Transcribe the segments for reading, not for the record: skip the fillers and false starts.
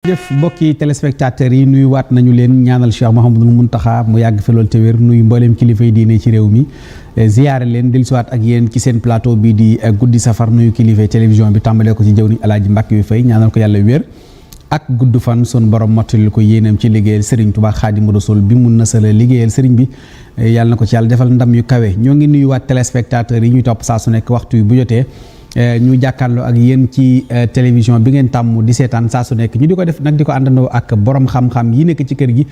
jëf mbokki téléspectateurs yi nuyu waat nañu leen ñaanal Cheikh Mouhamadul Mountakha mu yàgg fi lool te wér nuyu mbooleem kilifa yi diine ci réew mi ziyaare leen dellusiwaat ak yéen ci seen plateau bi di guddi safar nuyu kilifa télévision bi tàmbalee ko ci jëwriñ Alaaji Mbàkke yu fay ñaanal ko yàlla wér ak gudd fan sun borom mottalil ko yéenam ci liggéeyal Serigne Touba Xaadimu Rasuul bi mun na sala liggéeyal Serigne bi yàlla na ko ci yàlla defal ndam yu kawe ñoo ngi nuyu waat téléspectateurs yi ñuy topp saa su nekk waxtu bu jotee ñu jàkkaarloo ak yéen ci télévision bi ngeen tàmm di seetaan saa su nekk ñu di ko def nag di ko àndandoo ak borom xam-xam yi nekk ci kër gi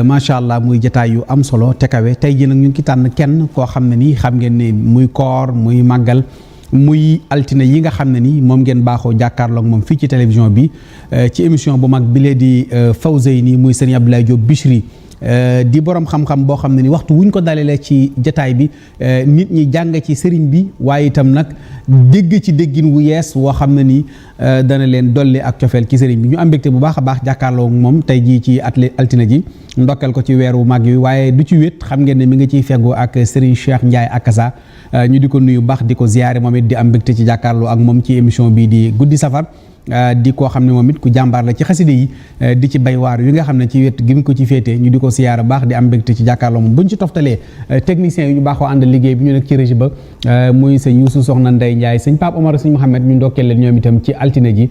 macha allah muy jataay yu am solo te kawe tey ji nag ñu ngi tànn kenn koo xam ne nii xam ngeen ne muy koor muy màggal muy altine yi nga xam ne ni moom ngeen baaxoo jàkkaarloo ak moom fii ci télévision bi ci émission bu mag bi lee di Fawzeyni muy Serigne Abdoulaye Diop Bichri di borom xam-xam boo xam ne ni waxtu wuñ ko dalalee ci jataay bi nit ñi jàng ci sëriñ bi waaye itam nag dégg ci déggin wu yees woo xam ne ni dana leen dolli ak cofeel ci sëriñ bi ñu am mbégte bu baax a baax jàkkaarloo moom tey jii ci altine ji ndokkeel ko ci weer wu mag yi waaye du ci wét xam ngeen ne mi ngi ciy feggoo ak Serigne Cheikh Ndiaye Akassa ñu di ko nuyu baax di ko ziyaare moom it di am mbégte ci jàkkaarloo ak moom ci émission bii di guddi safar di koo xam ne moom it ku jàmbaar la ci xaside yi di ci bay waar yi nga xam ne ci wet gi mu ko ci féetee ñu di ko siyaara baax di am mbégte ci jàkkaarloo moom buñ ci toftalee techniciens yi ñu baaxoo ànd liggéey bi ñu nekk ci régie ba muy sëñ Youssou Soxna Ndey Ndiaye sëñ Pape Omar sëñ Mouhamed ñu ndokkeel leen ñoom itam ci altine ji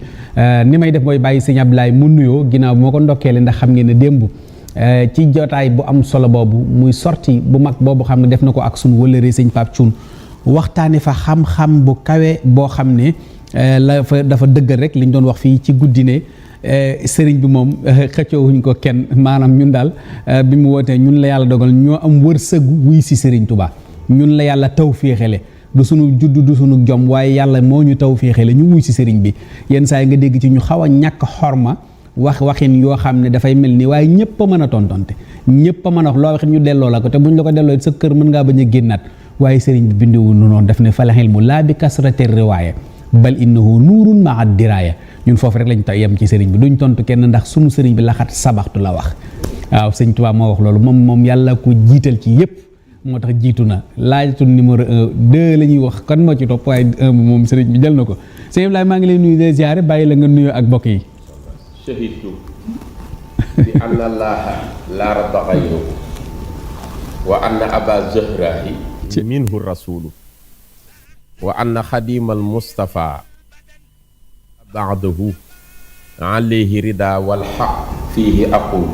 ni may def mooy bàyyi sëñ Abdoulaye mu nuyoo ginnaaw bu ma ko ndokkeele ndax xam ngeen ne démb ci jotaay bu am solo boobu muy sorti bu mag boobu xam ne def na ko ak suñu wëlëree sëñ Pape Thioune waxtaane fa xam-xam bu kawe boo xam ne dafa dëggal rek li ñu doon wax fii ci guddi ne sëriñ bi moom xëccoowuñ ko kenn maanaam ñun daal bi mu wootee ñun la yàlla dogal ñoo am wërsëgu wuy si sëriñ Touba ñun la yàlla taw féexale du sunu judd du sunu jom waaye yàlla moo ñu taw féexale ñu wuy si sëriñ bi yenn saa yi nga dégg ci ñu xaw a ñàkk xorma waxin yoo xam ne dafay mel ni waaye ñëpp a mën a tontonte ñëpp a mën a wax loo waxin ñu delloo la ko te buñ la ko delloo sa kër mën ngaa bañ a génnaat waaye sëriñ bi bindiwu nu noonu daf ne falaxel mu laa bi kasrate riwaaya bal innahu nuurun maa diraaya ñun foofu rek lañ ta yem ci sëriñ bi duñ tontu kenn ndax sunu sëriñ bi laxat sabaxtu la wax waaw sëñ Tuubaa moo wax loolu moom yàlla ko jiital ci yëpp moo tax jiitu na laajatu numéro 2 la ñuy wax kan moo ci topp waaye 1 bi moom sëriñ bi jël na ko sëñ Ibrahima maa ngi lay nuyu de ziare bàyyi la nga nuyoo ak bokk yi shahidtu bi anna allaha la rabba ghayruhu wa anna aba zahrahi minhu rasulu wa anna xadimal Mustafa baadahu alayhi rida wal xaq fiihi aqul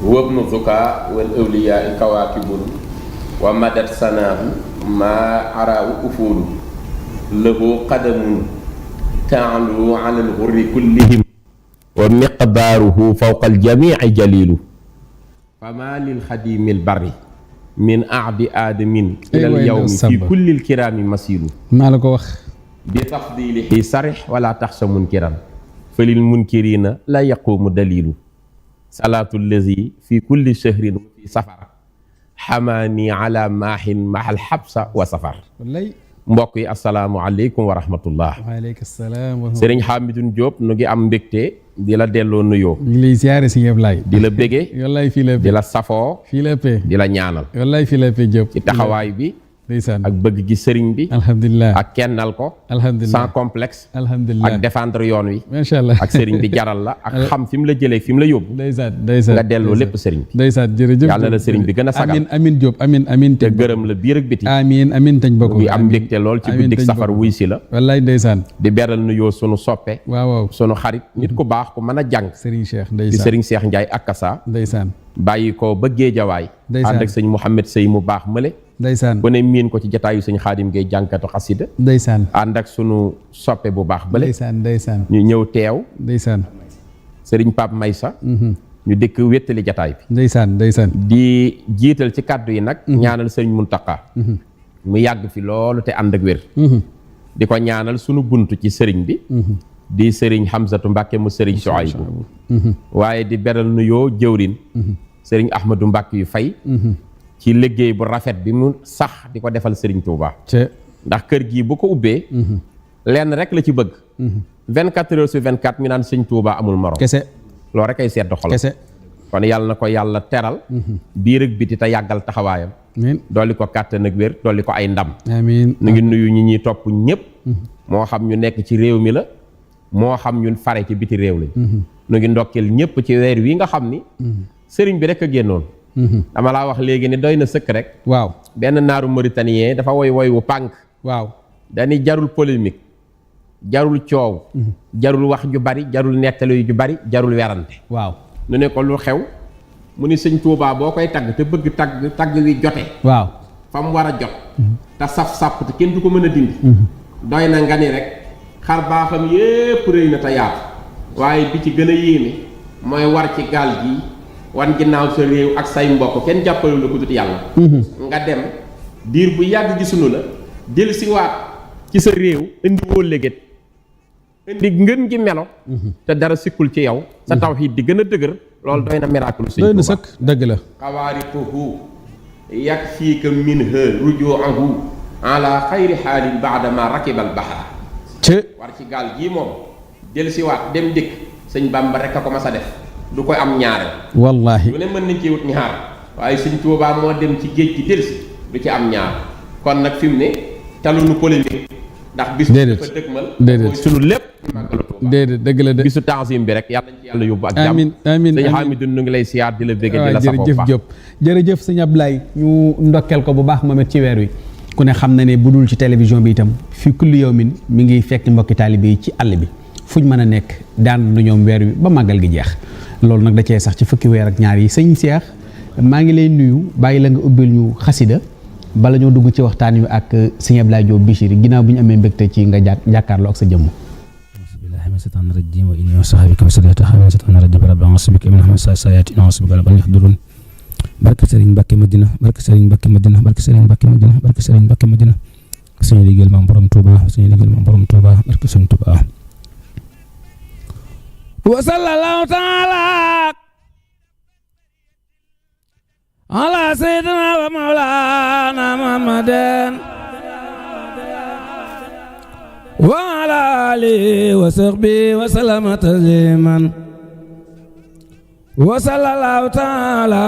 wabnu zuka wal awliyaa kawaakibun wa madat sanaahu maa araawu ufuulu lahu qadamun taalu ala al-ghurri kullihim wa miqdaaruhu fawqa al-jamiici jaliilu famaa lil xadiimil barri min aadi aadamin ilal yawmi fi kullil kiraami masiilu maa la ko wax bi tafdilihi sarix wala taxsa munkiran falil munkirina la yaqumu dalilu salaatu allazi fi kulli shahrin wa fi safar xamaani ala maahin mahal xabsa wa safar mbokk yi asalaamualeykum wa rahmatullah. waaleykum salaam. Serigne Hamidou Diop nu ngi am mbégte di la delloo nuyoo. ñu ngi lay ziare si Ablaye. di la bége. wallaay fii la di la safoo. fii la paix. di la ñaanal. wallaay fii la paix Diop. ci taxawaay bi. ndeysaan ak bëgg gi sëriñ bi. alhamdulilah ak kennal ko. alhamdulilah sans complexe. alhamdulilah ak défendre yoon wi. macha allah ak sëriñ bi jaral la ak xam fi mu la jëlee fi mu la yóbbu. ndeysaan nga delloo lépp sëriñ bi. ndeysaan jërëjëf yàlla la sëriñ bi gën a sagal. amiin Diop amiin te gërëm la biir ak biti. amiin tañ bokk. ngi am mbégte lool ci guddik safar wuy si la. wallaay ndeysaan. di beral nuyoo sunu soppe. waaw sunu xarit nit ku baax ku mën a jàng. Serigne Cheikh di Serigne Cheikh Ndiaye Akassa. ndeysaan. bàyyi ko ba Géejawaay. ndeysaan ànd ak sëñ Mouhamed Sey mu baax mële. ndeysaan ku ne miin ko ci jataayu sëñ Xaadim Gay jànkatu xasida. ndeysaan. ànd ak sunu soppe bu baax bële. ndeysaan. ñu ñëw teew. ndeysaan. Serigne Pape Maysa. ñu dikk wéttali jataay bi. ndeysaan. di jiital ci kàddu yi nag. ñaanal sëriñ Muntaqa. mu yàgg fi loolu te ànd ak wér. di ko ñaanal sunu buntu ci sëriñ bi. di sëriñ Hamzatu Mbàkke mu sëriñ Suaybu. waaye di beral nuyoo jëwrin sëriñ Ahmadou Mbàkke yu fay. ci liggéey bu rafet bi mu sax di ko defal sëriñ Touba. ndax kër gii bu ko ubbee. lenn rek la ci bëgg. 24 heures sur 24 ñu naan sëñ Touba amul morom. kese loolu rek ay sedd xol. kese kon yàlla na ko yàlla teral. biir ak biti te yàggal taxawaayam. amiin dolli ko kàttan ak wér dolli ko ay ndam. amiin nu ngi nuyu ñi ñuy topp ñëpp. moo xam ñu nekk ci réew mi la moo xam ñun fare ci biti réew lañ. nu ngi ndokkeel ñëpp ci weer wi nga xam ni sëriñ bi rek a génnoon dama laa wax léegi ni doy na sëkk rek waaw benn naaru mauritanien dafa woy wu pànk waaw dañuy jarul polémique jarul coow jarul wax ju bari jarul nettali ju bari jarul werante waaw nu ne ko lu xew mu ni sëñ Tuubaa boo koy tagg te bëgg tagg wi jote waaw fa mu war a jot te saf-sàpp te kenn du ko mën a dindi doy na nga ni rek xar baaxam yépp rëy na te yaatu waaye bi ci gën a yéeme mooy war ci gaal gi wan ginnaaw sa réew ak say mbokk kenn jàppalu la ko dut yàlla nga dem diir bu yàgg gisunu la del si waat ci sa réew indi woo léget indi ngën gi melo te dara sikkul ci yow sa tawhiid di gën a dëgër loolu doy na miracle sëñ doy na sëkk dëgg la xawaarituhu yakfiika minha rujuuhu ala xayri xaalin baadama rakibal bahra war ci gaal gii moom del si waat dem dikk sëñ Bàmba rek a ko mas a def du koy am ñaare wallaahi lu ne mën nañ ci wut ñaar waaye sëñ Tuubaa moo dem ci géej gi del si du ci am ñaar kon nag fi mu ne talunu polémique ndax bis dafa dëgmal mooy sunu lépp déedéet dëgg la de bisu tanzim bi rek yàlla nañ ci yàlla yóbbu ak jàmm amiin amiin sëñ Hamidou nu ngi lay siyaar di la bégge di la safoo jërëjëf Diop jërëjëf sëñ Ablaye ñu ndokkeel ko bu baax moom it ci weer wi ku ne xam na ne bu dul ci télévision bi itam fi kulli yawmin mi ngi fekk mbokki taalibe yi ci àll bi fuñ mën a nekk daan na ñoom weer wi ba màggal gi jeex loolu nag da cee sax ci fukki weer ak ñaar yi sëñ Cheikh maa ngi lay nuyu bàyyi la nga ubbil ñu xasida bala ñoo dugg ci waxtaan wi ak sëñ Ablaye Diop Bichri ginnaaw bi ñu amee mbégte ci nga jàkkaarloo ak sa jëmm bismillahi mina shaytaani rajiim wa inni usahbika wa sallata mina shaytaani rajiim rabbi a'uuzu min hamazaati sayaatiin wa a'uuzu bika rabbi an yahduruun barke Serigne Mbacke Madina barke Serigne Mbacke Madina barke Serigne Mbacke Madina barke Serigne Mbacke Madina suñu liggéeyal maam borom Touba suñu liggéeyal maam borom Touba barke Serigne Touba wa sallallahu ta'ala ala sayyidina wa mawlana Muhammadin wa ala alihi wa sahbihi wa sallama tasliman wa sallallahu ta'ala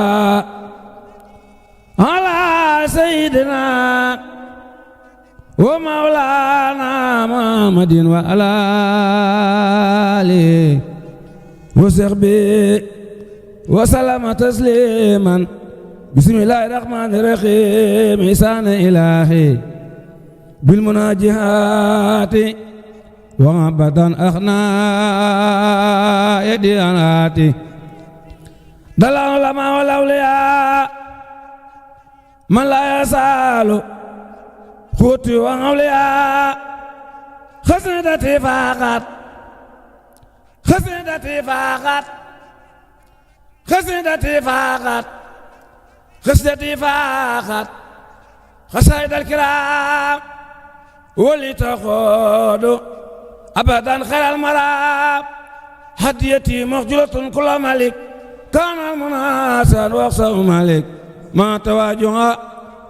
ala sayyidina wa mawlana Muhammadin wa ala alihi wa sahbihi wa sallama tasliman bismillahir rahmanir rahim ihsana ilahi bil munajihati wa abadan akhna yadi anati dalal ulama wal awliya man la yasalu khuti wa awliya khasidati faqat khasidati faqat khasidati faqat khasidati faqat khasaid al kiram ولتخوض أبدا خير المراب هديتي مخجلة كل ملك كان المناسب وأقصى ملك ما تواجه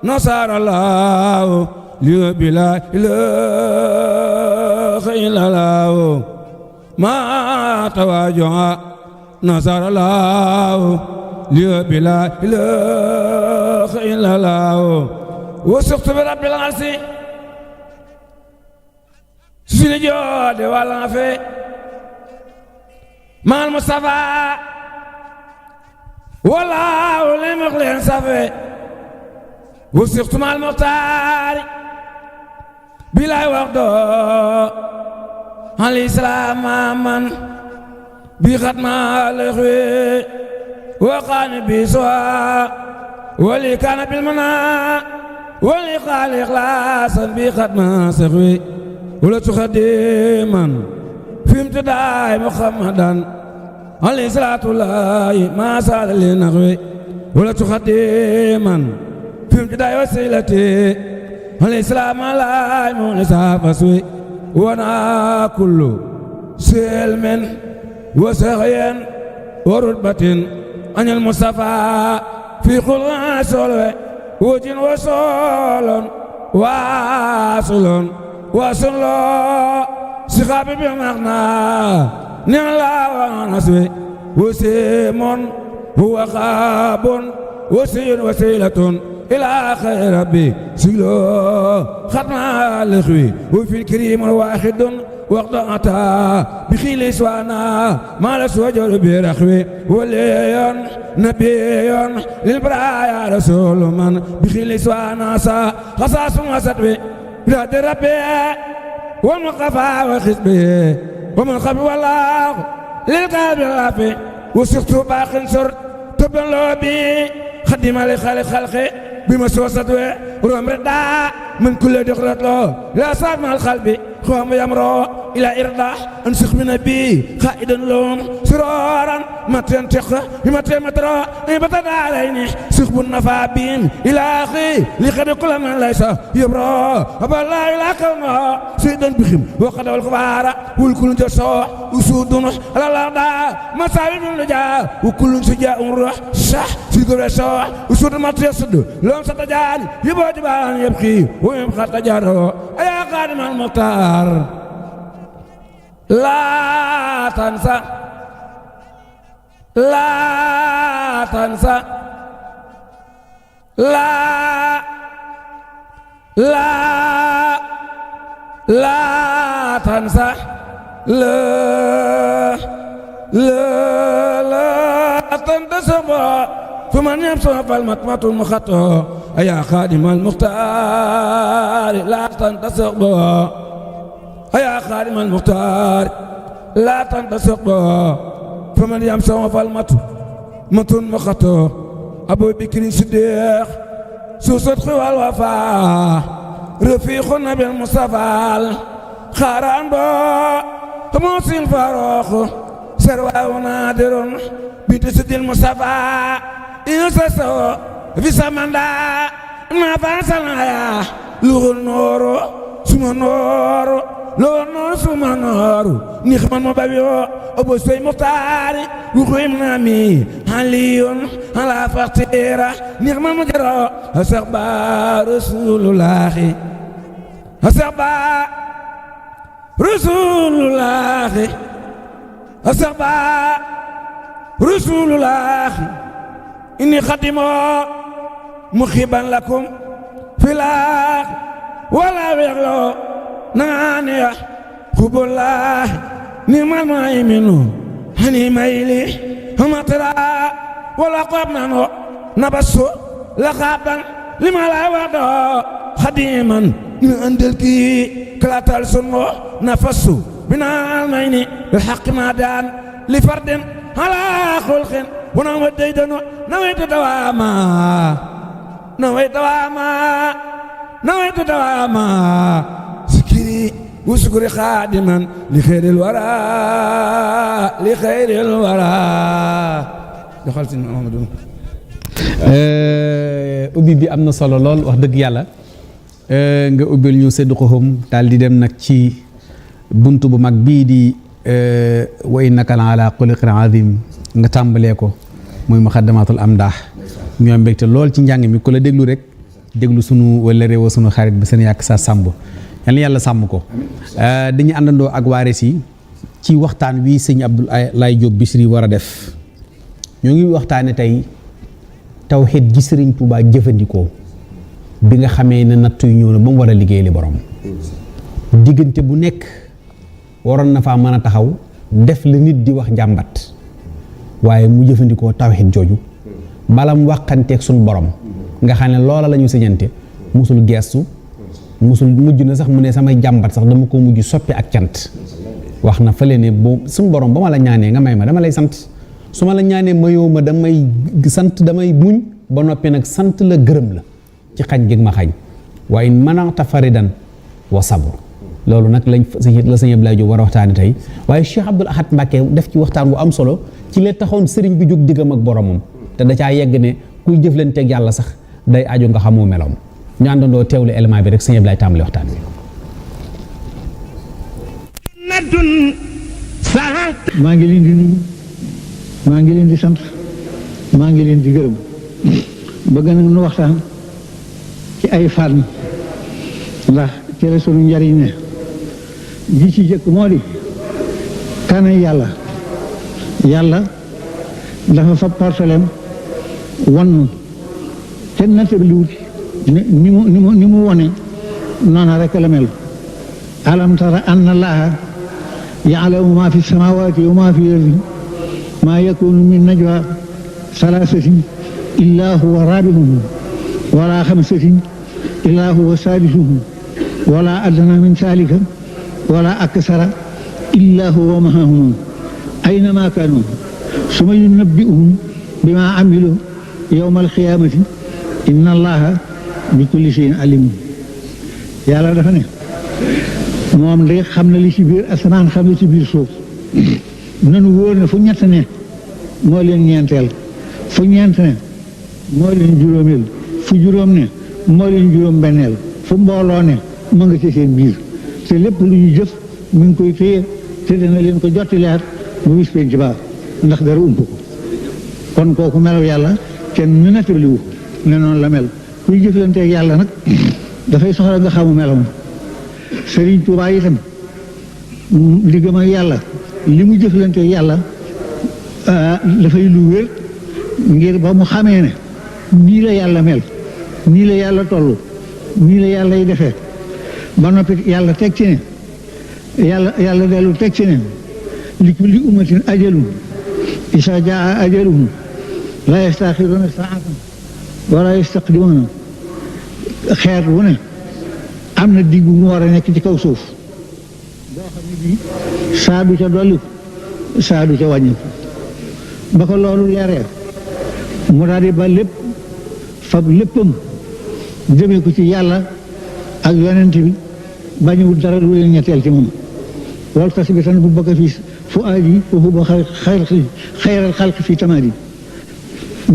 نصر الله لي بلا إله إلا الله ما تواجه نصر الله لي بلا إله إلا الله وثقت برب العرش سيدي جود ولا في مع المصطفى ولا ولي مخلين صفي وثقت مع المختار بلا وقت على الإسلام من بختم الإخوة وقان بسوا ولي كان بالمنى ولي قال إخلاصا بختم سخوي ولا تخدما في امتداء محمدا عليه الصلاة الله ما سال لنغوي ولا تخدما في امتداء وسيلتي عليه السلام الله مونسا فسوي وانا كل سلم وسخين ورتبة عن المصطفى في قلنا سولوي وجن وصول واصل وصل سخاب بمغنى نعلا ونسوي وسيمون هو خاب وسيل وسيلة إلى خير ربي سيلو ختم الخوي وفي الكريم واحد وقطعتا بخيل سوانا ما لسوجر برخوي وليا نبي للبرايا رسول من بخيل سوانا سا خصاص وسطوي بلاد ربي ومقفى وخصبه ومن خبي والله للقلب الغافي وسقت باق سر تبن لوبي خدم لخالق خلقي بمسوسة روم ردا من كل دخلت له لا صار مع القلب خوام يمرو إلى إرضاح أنسخ من أبي خائدا لهم سرورا ما تنتق ما تمترا بطل عليني سخب النفا بهم إلى أخي لقد كل من ليس يبرا أبا الله إلى كونه سيدا بهم وقد والكبار والكل جسوا وسودون على الأرض مساوي من لجا وكل سجاء روح صح سيدور سوا وسود ما تيسد لهم ستجان يبغى جبان يبكي ويبقى تجاره أيا قادم المختار لا تنسى لا تنسى لا لا لا تنسى لا لا لا تنسى فمن يمسح فالمطمة المخطئ أيا خادم المختار لا تنتسق به أيا خادم المختار لا تنتسق به فمن يمسح فالمطمة المخطئ أبو بكر صديق سوسة والوفاء رفيق النبي المصطفى خاران بو موسى الفاروق سرواه نادر بنت سيد المصطفى يوسف في سمندا ما فانسنا يا لو نور سما نور لو نور سما نور نخمن مبابيو ابو سوي مختار وخيم نامي عليون على فقيرة نخمن مجرى أسقبا رسول الله أسقبا رسول الله أسقبا رسول الله إني خدمه مخيبا لكم في الآخر ولا يغلو نغاني حب الله نعم المؤمن هني ميلي هم ترى ولا قبنا نبس لقابا لما لا وضع خديما عندك كلا تلسنو نفس بنا المين الحق مادان لفرد على خلق ونوم الديدن نويت دواما نويت دواما سكري وسكري خادما لخير الورى دخلت محمد ubbi bi am na solo lool wax dëgg yàlla nga ubbil ñu seddu xoxum daal di dem nag ci buntu bu mag bii di wa innaka la ala xuluqin azim nga tàmbalee ko muy muxaddamatul amdaax ñoo mbégte lool ci njàng mi ku la déglu rek déglu sunu wala réew sunu xarit bi seen yàq sa sàmb yal na yàlla sàmm ko dañuy àndandoo ak waares yi ci waxtaan wi sëñ Abdoulaye Diop Bichri war a def ñoo ngi waxtaane tey tawxiid gi Sëriñ Tuubaa jëfandikoo bi nga xamee ne nattu yu ñëw na ba mu war a liggéey li borom diggante bu nekk waroon na faa mën a taxaw def la nit di wax njàmbat waaye mu jëfandikoo tawxiid jooju bala mu waxanteeg suñu borom nga xam ne loola la ñu sëñante musul geestu musul mujj na sax mu ne samay jàmbat sax dama ko mujj soppi ak cant wax na fële ne boo suñu borom ba ma la ñaanee nga may ma dama lay sant su ma la ñaanee mayoo ma damay sant damay muñ ba noppi nag sant la gërëm la ci xañ gi ma xañ waaye manata faridan wa sabr loolu nag lañ la sëñ Abdoulaye Diop war a waxtaane tey waaye Cheikh Abdoul Ahad Mbacké def ci waxtaan bu am solo ci la taxoon sëriñ bi jóg diggam ak boromam te da caa yegg ne kuy jëflanteeg yàlla sax day aju nga xamoo meloom ñu àndandoo teewlu élément bi rek sëñ Abdoulaye tàmbali waxtaan bi. maa ngi leen di nuyu maa ngi leen di sant maa ngi leen di gërëm bëgg nag nu waxtaan ci ay fànn ndax ci la sunu njariñ ne ji ci jëkk moo di kana yàlla dafa fa portaleem wan kenn nattable wuti ni mu wone noona rek la mel alam tara anna allaha ya'lamu ma fi samawati wa ma fi al-ardi ma yakunu min najwa thalathatin illa huwa rabi'uhum wala khamsatin illa huwa sadisuhum wala adna min dhalika wala akthara illa huwa ma'ahum aynama kanu summa yunabbi'uhum bima amilu yawma al-qiyamati inna allaha bi kulli shay'in alim. yàlla dafa ne moom de xam na li ci biir asamaan xam na ci biir suuf nanu wóor ne fu ñett ne moo leen ñeenteel fu ñeent ne moo leen juróomeel fu juróom ne moo leen juróom benneel fu mbooloo ne mu nga ci seen biir te lépp lu ñu jëf mi ngi koy téye te dana leen ko jotti leer bu bis penc ba ndax dara ump ko kon kooku melaw yàlla kenn nattaliwu ne noonu la mel kuy jëflanteeg yàlla nag dafay soxla nga xamu melam. Sëriñ Tuubaa itam li gëm ak yàlla li mu jëflanteeg yàlla dafay lu wér ngir ba mu xamee ne nii la yàlla mel nii la yàlla toll nii la yàlla y defee ba noppi yàlla teg ci ne yàlla dellu teg ci ne li kulli ummatin ajalun isa jaa ajaluhum la yastaxiruuna saatan wala yastaqdimuuna xeet wu ne am na digg mu war a nekk ci kaw suuf boo xam ne bii saa du ca dolli saa du ca wàññi ba ko loolu leeree mu daal di ba lépp fab léppam jëmee ko ci yàlla ak yonent bi bañuwul dara lu leen ñetteel ci moom wal tasbitan bu bëgg fii fu aji foofu ba xayral xalq fii tamaadi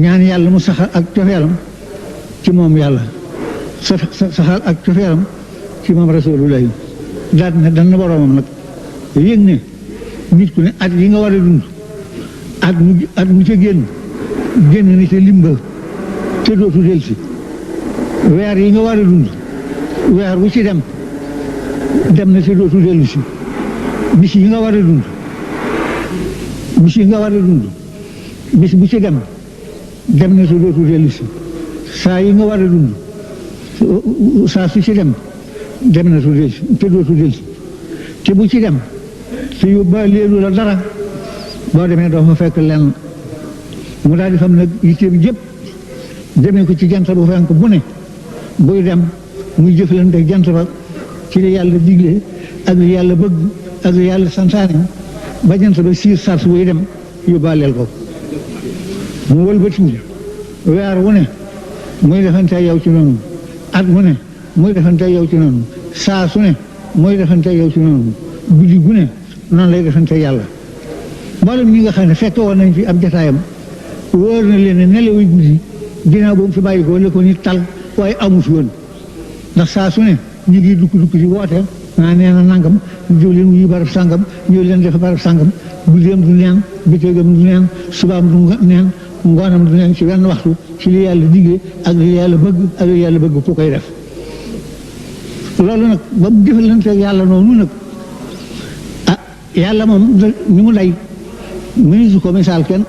ñaan yàlla mu saxal ak cofeelam ci moom yàlla saxal ak cofeelam ci moom rasulullahi daal ne dana boroomam nag yëg ne nit ku ne at yi nga war a dund at mu ca génn ni ca limba te dootu del si weer yi nga war a dund weer wu ci dem na te dootu dellu si bis yi nga war a dund bis bu ci dem na te dootu dellu si saa yi nga war a dund saa su ci dem na te dootu dellu si te bu ci dem te yóbbaaleelu la dara boo demee doo fa fekk lenn mu daal di xam nag yitteem jëpp demee ko ci jant bu fenk bu ne buy dem muy jëflante jant ba ci li yàlla digle ak li yàlla bëgg ak li yàlla santaane ba jant ba siir sars buy dem yóbbaaleel ko mu wëlbatiwu weer wu ne muy defante yow ci noonu at mu ne muy defante yow ci noonu saa su ne muy defante yow ci noonu guddi gu ne noonu lay defante yàlla mboolem ñi nga xam ne fekk woon nañ fi ab jotaayam wóor na leen ne nelawuy guddi ginnaaw boobu fi bàyyi ko la ko nit tal waaye amu fi woon ndax saa su ne ñu ngi dukk di woote naa nee na nangam jóg leen wuyu barab sàngam ñëw leen def barab sàngam guddeem du neen bëccëgam du neen subaam du neen ngoonam du neen ci wenn waxtu ci li yàlla digle ak li yàlla bëgg ku koy def loolu nag ba mu jëfalante yàlla noonu nag yàlla moom ni mu day mënisu ko misaal kenn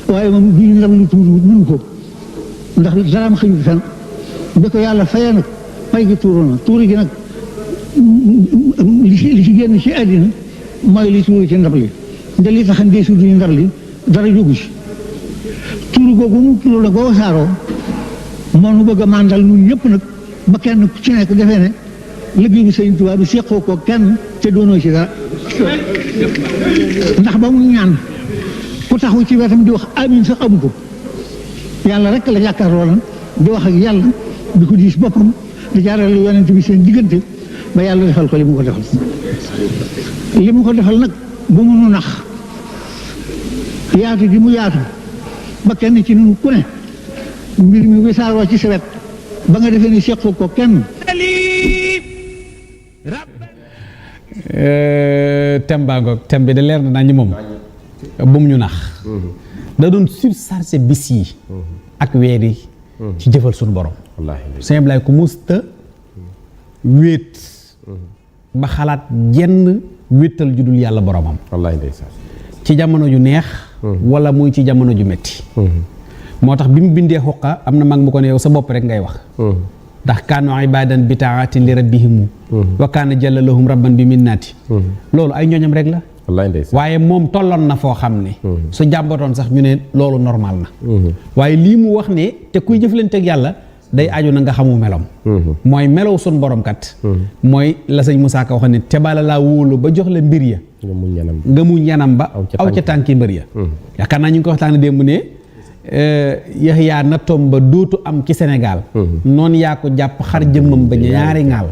waaye moom du ñu ndam lu tuuru mënu ko ndax daraam xëyul fenn bi ko yàlla fayee nag fay gi tuuru na tuuru gi nag li ci génn ci àddina mooy li tuuru ci ndab li nda li tax ndee suudu ndab li dara jógu ci tuuru googu mu tuuru la boo saaroo moo nu bëgg a màndal ñun ñëpp nag ba kenn ku ci nekk defee ne liggéey bi Sëriñ Tuubaa bi seqoo ko kenn te doonoo ci dara ndax ba mu ñaan ku taxaw ci wetam di wax amin sax amu ko yàlla rek la jàkkaarloo lan di wax ak yàlla di ko diis boppam di jaarale yonent bi seen diggante ba yàlla defal ko li mu ko defal nag bu mu nu nax yaatu gi mu yaatu ba kenn ci nun ku ne mbir mi wisaaroo ci sa wet ba nga defee ni seqoo ko kenn tem baa ngoog tem bi da leer na naa ñi moom bu mu ñu nax da doon surchargé bis yi ak weer yi ci jëfal suñu borom sëñ Ablaye ku musta wéet ba xalaat jenn wéetal ju dul yàlla boromam ci jamono ju neex wala muy ci jamono ju metti moo tax bi mu bindee xuqa am na mag mu ko ne yow sa bopp rek ngay wax ndax kaanu ibadan bi taatin li rabbihimu wa kaana jalla lahum rabban bi minnaati loolu ay ñooñam rek la wallaay ndeysaan waaye moom tolloon na foo xam ne su jàmbatoon sax ñu ne loolu normal na waaye lii mu wax ne te kuy jëflanteeg yàlla day aju na nga xamu melom mooy melow sun borom kat mooy la sëñ Moussa Ka wax ne te bala laa wóolu ba jox la mbir ya nga mu ñanam ba aw ca tànki mbër ya yaakaar naa ñu ngi ko waxtaane démb ne Yaxya nattoom ba dootu am ci Sénégal noonu yaa ko jàpp xar jëmmam ba ñaari ŋaal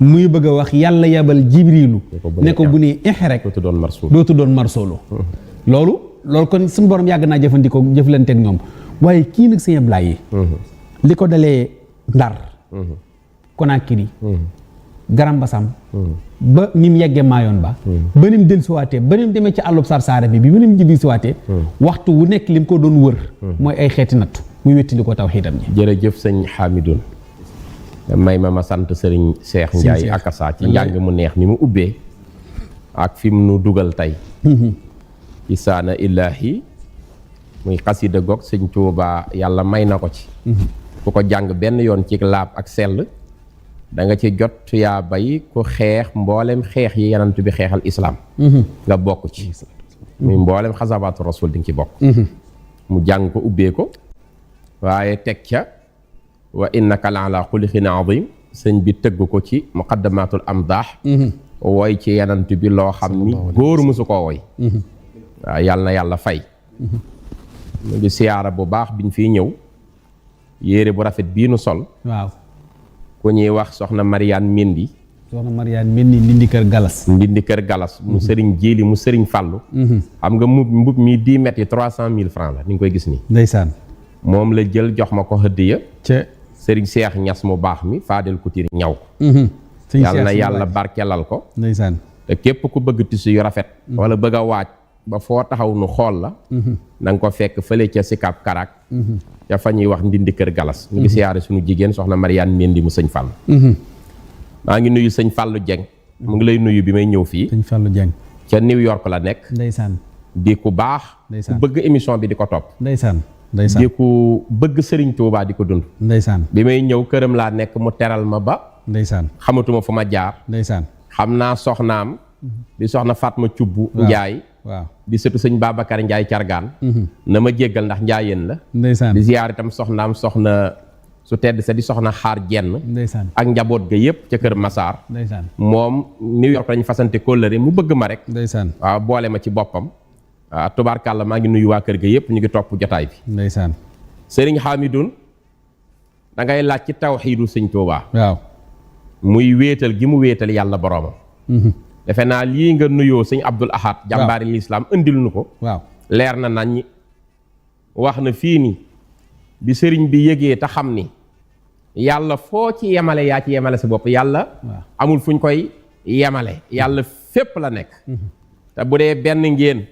muy bëgg a wax yàlla yabal jibrilu ne ko bu ne exe rek dootu doon marsoolu loolu kon suñu borom yàgg naa jëfandikoo jëflanteeg ñoom waaye kii nag sëñ Ablaye yi li ko dalee Ndar Conakry Garambasam ba ni mu yeggee Maayoon ba ni mu dellusiwaatee ba ni mu demee ci àllub Sarsaara bi ba ni mu jibisiwaatee waxtu wu nekk li mu ko doon wër mooy ay xeeti nattu muy wettili ko tawxiidam ji jërëjëf sëñ Hamidoun may ma sant sëriñ Cheikh Ndiaye akasa ci njàng mu neex mi mu ubbee ak fi mu nu dugal tey ci saana illaahi muy xasida goog sëñ Tuubaa yàlla may na ko ci ku ko jàng benn yoon ci laab ak sell da nga ci jot yaa bay ku xeex mboolem xeex yi yanant bi xeexal islaam nga bokk ci muy mboolem xasabaatu rasul di nga ci bokk mu jàng ko ubbee ko waaye teg ca wa innaka la ala xuluqin azim sëñ bi tëgg ko ci muqaddamatul amdaax woy ci yanant bi loo xam ni góor musu koo woy waaw yàlla na yàlla fay mu ngi siyaara bu baax biñ fiy ñëw yére bu rafet bii nu sol waaw ku ñuy wax soxna Mariane Mendy ndindi kër galas mu sëriñ Jéeli mu sëriñ Fàllu xam nga mbub mi 10 mètres yi 300 000 francs la ni nga koy gis nii ndeysaan moom la jël jox ma ko hëddiya ca sëriñ Seex Ñas mu baax mi Fadel Couture ñaw ko yàlla na yàlla barkelal ko ndeysaan te képp ku bëgg tissu yu rafet wala bëgg a waaj ba foo taxaw nu xool la na nga ko fekk fële ca Sicap Karak ca fa ñuy wax ndindi kër galas ñu ngi siyaare suñu jigéen soxna Mariane Mendy mu sëñ Fall maa ngi nuyu sëñ Fallu Dieng mu ngi lay nuyu bi may ñëw fii sëñ Fallu Dieng ca New York la nekk ndeysaan di ku baax ku bëgg émission bi di ko topp ndeysaan di ku bëgg Sëriñ Tuubaa di ko dund ndeysaan bi may ñëw këram laa nekk mu teral ma ba ndeysaan xamatuma fu ma jaar ndeysaan xam naa soxnaam di soxna Fatma Cubbu Njaay waaw di sëtu sëñ Babacar Njaay Cargaan na ma jéggal ndax njaayeen la ndeysaan di ziyaar itam soxnaam soxna su tedd sa di soxna xaar jenn ndeysaan ak njaboot ga yëpp ca kër Masaar ndeysaan moom New York lañu fasante kóllëre mu bëgg ma rek ndeysaan waaw boole ma ci boppam waaw tubaarkàlla maa ngi nuyu waa kër ga yëpp ñu ngi topp jotaay bi ndeysaan sëriñ Hamidoun da ngay laaj ci tawxiidu sëñ Tuubaa waaw muy wéetal gi mu wéetal yàlla boroomam defe naa lii nga nuyoo sëñ Abdul Ahad jàmbaari lislaam indil nu ko waaw leer na nañ wax na fii ni bi sëriñ bi yëgee te xam ni yàlla foo ci yemale yaa ci yemale sa bopp yàlla amul fuñ koy yemale yàlla fépp la nekk te bu dee benn ngeen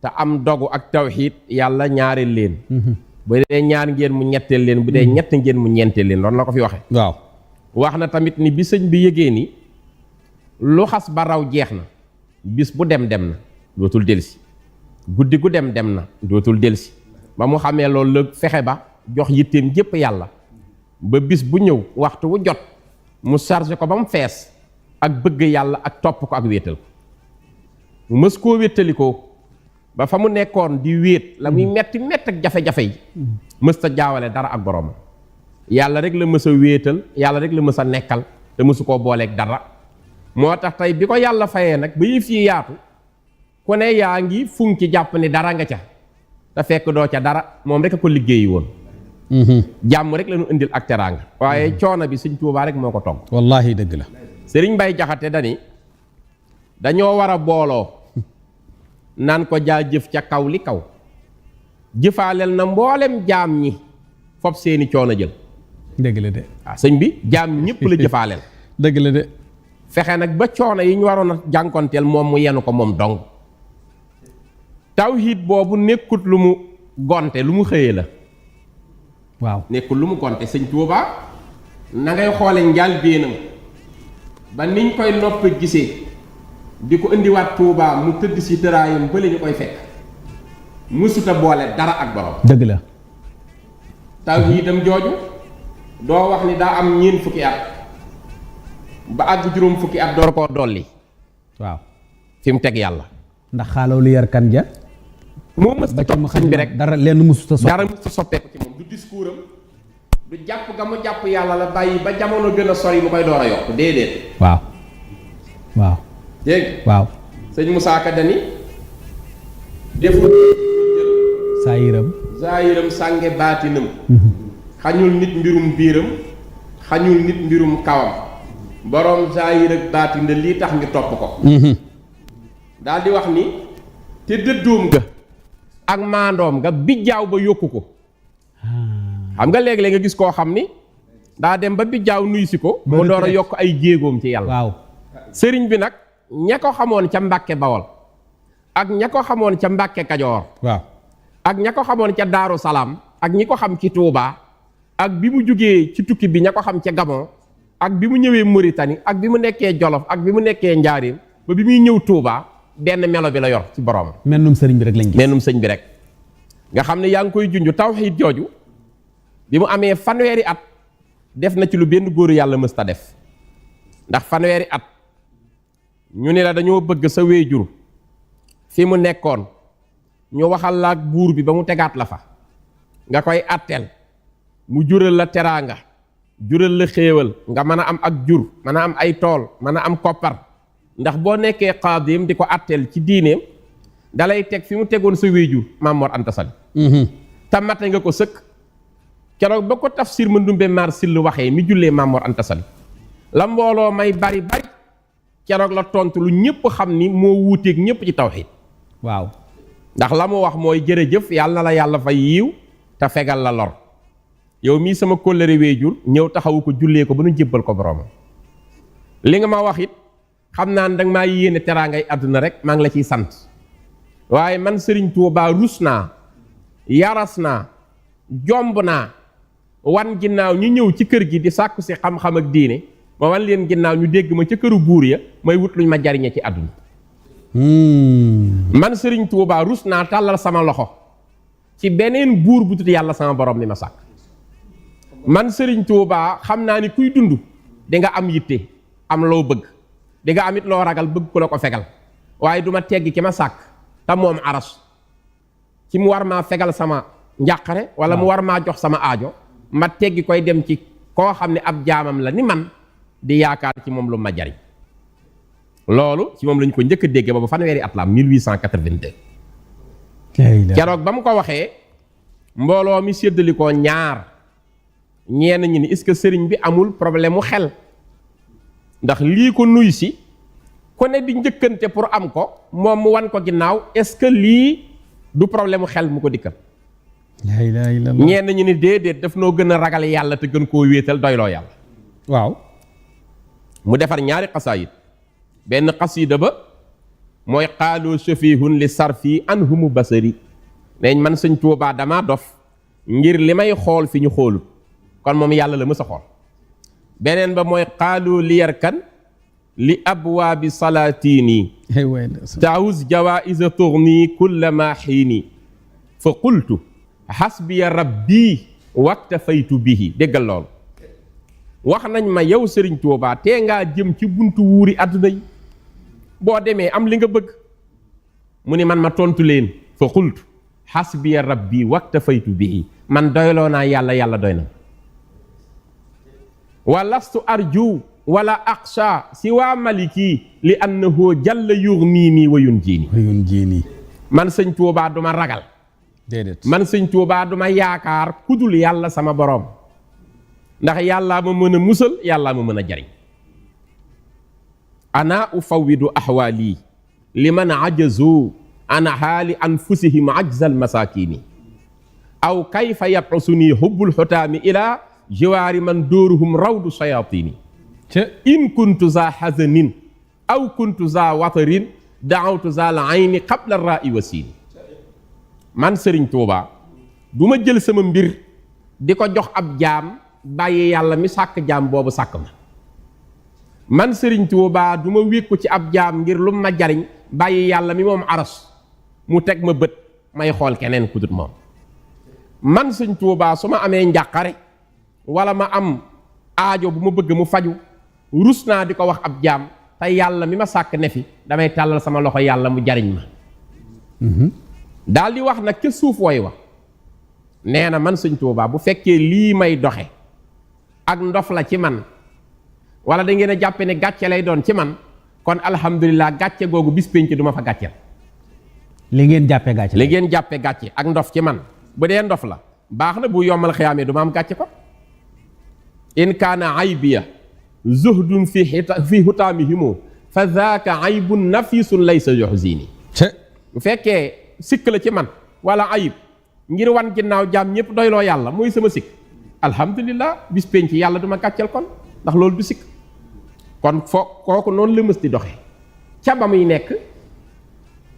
te am dogu ak tawxiid yàlla ñaareel leen bu dee ñaar ngeen mu ñetteel leen bu dee ñett ngeen mu ñeenteel leen loolu la ko fi waxe waaw wax na tamit ni bi sëñ bi yëgee ni lu xas ba raw jeex na bis bu dem na dootul delsi guddi gu dem na dootul delsi ba mu xamee loolu la fexe ba jox yitteem jépp yàlla ba bis bu ñëw waxtu wu jot mu chargé ko ba mu fees ak bëgg yàlla ak topp ko ak wéetal ko mu mës koo wéttali ko ba fa mu nekkoon di wéet la muy metti ak jafe-jafe yi mës ta jaawale dara ak boroomam yàlla rek la mës a wéetal yàlla rek la mës a nekkal te mësu koo booleeg dara moo tax tey bi ko yàlla fayee nag ba yëf yi yaatu ku ne yaa ngi funki jàpp ni dara nga ca te fekk doo ca dara moom rek a ko liggéeyi woon jàmm rek la ñu indil ak teraanga waaye coono bi sëñ Tuubaa rek moo ko togg wallaahi dëgg la sëriñ Mbay Jaxate dani dañoo war a booloo naan ko jaajëf ca kaw li kaw jëfaaleel na mboolem jaam ñi fopp seeni coono jël dëgg la de waaw sëñ bi jaam ñi ñëpp la jëfaaleel dëgg la de fexe nag ba coono yi ñu waroon a jànkonteel moom mu yenu ko moom dong tawhiid boobu nekkut lu mu gonte lu mu xëyee la waaw nekkul lu mu gonte sëñ Tuubaa na ngay xoole njaal béenam ba niñ koy noppe gisee di ko indiwaat Tuubaa mu tëdd si tëraayam bële ñu koy fekk mësuta boole dara ak borom dëgg la tawhiidam jooju doo wax ni daa am ñeent fukki at ba àgg juróom fukki at door koo dolli waaw fi mu teg yàlla. ndax xaaloo lu yar kan ja moo mës a topp sëñ bi rek dara lenn mësuta soppeeku ci moom du discours am du jàpp ga mu jàpp yàlla la bàyyi ba jamono gën a sori mu koy door a yokk déedéet. waaw dégg waaw sëñ Moussa Ka dani deful zaayiram sànge baatinam xañul nit mbirum biiram xañul nit mbirum kawam boroom zaayir ak baatin la lii tax ñu topp ko daal di wax ni te dëddoom ga ak maandoom nga bijjaaw ba yokku ko xam nga léeg-léeg nga gis koo xam ni daa dem ba bijjaaw nuy si ko mu door a yokk ay jéegoom ci yàlla. waaw sëriñ bi nag ña ko xamoon ca Mbàkke Bawol ak ña ko xamoon ca Mbàkke Kajoor waaw ak ña ko xamoon ca Daaru Salaam ak ñi ko xam ci Touba ak bi mu jógee ci tukki bi ña ko xam ca Gabon ak bi mu ñëwee Mauritanie ak bi mu nekkee Jolof ak bi mu nekkee Njaaréem ba bi muy ñëw Touba benn melo bi la yor ci borom. mennum sëriñ bi rek lañ gis. mennum sëñ bi rek nga xam ne yaa ngi koy junj tawxiid jooju bi mu amee fanweeri at def na ci lu benn góoru yàlla mës ta def ndax fanweeri at ñu ne la dañoo bëgg sa wéejur fi mu nekkoon ñu waxal la ak buur bi ba mu tegaat la fa nga koy atteel mu jural la teraanga jural la xéewal nga mën a am ak jur mën a am ay tool mën a am koppar ndax boo nekkee xaadim di ko atteel ci diineem dalay teg fi mu tegoon sa wéejur Maam Mor Anta Sali te mate nga ko sëkk keroog ba ko tafsir ma ndumbe maar sill waxee mi jullee Maam Mor Anta Sali la mbooloo may bari keroog la tontu lu ñëpp xam ni moo wuuteeg ñëpp ci tawxiid waaw ndax la mu wax mooy jërëjëf yàlla na la yàlla fay yiiw te fegal la lor yow mii sama kóllëre wéejur ñëw taxawu ko jullee ko ba nu jébbal ko boroomam li nga ma wax it xam naa ne danga maa yéene teraangay àdduna rek maa ngi la ciy sant waaye man Sëriñ Tuubaa rus naa yaras naa jomb naa wan ginnaaw ñu ñëw ci kër gi di sàkku si xam-xam ak diine ma wan leen ginnaaw ñu dégg ma ca këru buur ya may wut luñ ma jariñe ci àdduna man Sëriñ Tuubaa rus naa tàllal sama loxo ci beneen buur bu tudd yàlla sama borom mi ma sàkk man Sëriñ Tuubaa xam naa ni kuy dund di nga am yitte am loo bëgg di nga am it loo ragal bëgg ku la ko fegal waaye du ma teggi ki ma sàkk te moom aras ci mu war maa fegal sama njàqare wala mu war maa jox sama aajo ma teggi koy dem ci koo xam ne ab jaamam la ni man di yaakaar ci moom lu ma jariñ loolu ci moom lañu ko njëkk a dégge ba fanweeri at la 1882 keroog ba mu ko waxee mbooloo mi séddali ko ñaar ñenn ñi ni est-ce que sëriñ bi amul problème mu xel ndax lii ko nuy si ku ne di njëkkante pour am ko moom mu wan ko ginnaaw est-ce que lii du problème mu xel mu ko dikkal ñenn ñi ni déedéet daf noo gën a ragal yàlla te gën koo wéetal doyloo yàlla waaw mu defar ñaari xasaayid benn xasiida ba mooy xaaloo safihun li sarfi anhumu basari neñ man Sëñ Tuubaa damaa dof ngir li may xool fi ñu xoolut kon moom yàlla la mës a xool beneen ba mooy xaaloo li yarkan li abwaabi salaatini taawus jawaïsa tourni kullama xiini fa qultu xasbiya rabbi waktafaytu bihi déggal loolu wax nañ ma yow Sëriñ Tuubaa tee ngaa jëm ci buntu wuuri àdduna yi boo demee am li nga bëgg mu ni man ma tontu leen fa qultu xasbiya rabbi waktafaytu bihi man doyloo naa yàlla yàlla doy na wa lastu arju wala aqsha si waa maliki li annahu jalla yugnini wa yunjini man Sëñ Tuubaa duma ragal déedéet man Sëñ Tuubaa duma yaakaar kudul yàlla sama boroom ndax yàllaa ma mën a musal yàllaa ma mën a jariñ ana ufawidu ahwaali liman ajazu ana haali anfusihim ajzal masakini aw kayfa yab'usuni hubbul xutaami ila jiwaari man dóoruhum rawdu sayatini in kuntu za hazanin aw kuntu za watarin daawtu za la ayni qabla ra'i wa siini man Sëriñ Tuubaa du ma jël sama mbir di ko jox ab jaam bàyyi yàlla mi sàkk jaam boobu sàkk ma man Sëriñ Tuubaa du ma wékku ci ab jaam ngir lu ma jariñ bàyyi yàlla mi moom aras mu teg ma bët may xool keneen ku dut moom man Sëñ Tuubaa su ma amee njàqare wala ma am aajo bu ma bëgg mu faju rus naa di ko wax ab jaam te yàlla mi ma sàkk ne fi damay tàllal sama loxo yàlla mu jariñ ma daal di wax nag ca suuf woy wa nee na man Sëñ Tuubaa bu fekkee lii may doxe ak ndof la ci man wala da ngeen a jàppe ne gàcce lay doon ci man kon alhamdulilah gàcce googu bis pénc du ma fa gàcceel li ngeen jàppee gàcce li ngeen jàppe gàcce ak ndof ci man bu dee ndof la baax na bu yombal xiyaamee du ma am gàcce ko in kaana aybiya zuhdun fi hutaamihimu fa zaaka aybun nafisun laysa yuhzini bu fekkee sikk la ci man wala ayib ngir wan ginnaaw jaam ñëpp doyloo yàlla mooy sama sikk alhamdulilah bis penc yàlla du ma gàcceel kon ndax loolu du sikk kon kooku noonu la mës di doxee ca ba muy nekk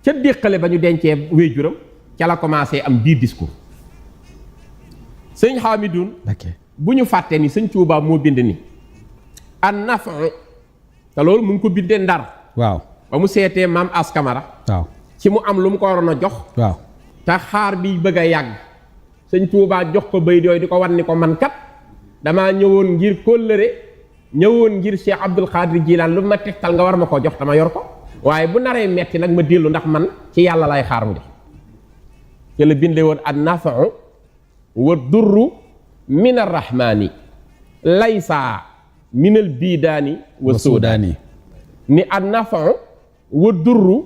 ca déqale ba ñu dencee wéejuram ca la commencé am 10 discours sëñ Xaamiduun bu ñu fàtte ni Sëñ Tuubaa moo bind ni an nafu te loolu mu ngi ko bindee Ndar waaw ba mu seetee maam As Kamara waaw ci mu am lu mu ko waroon a jox waaw te xaar bi bëgg a yàgg Sëñ Tuubaa jox ko bayit yooyu di ko wan ni ko man kat damaa ñëwoon ngir kóllëre ñëwoon ngir Cheikh Abdul Xaadir Jilaan lu ma tegtal nga war ma koo jox dama yor ko waaye bu naree metti nag ma dellu ndax man ci yàlla lay xaar mu jox ci la bindee woon an nafu wa durru min arrahmani laysa min al bidaani wa suudaani ni an nafu wa durru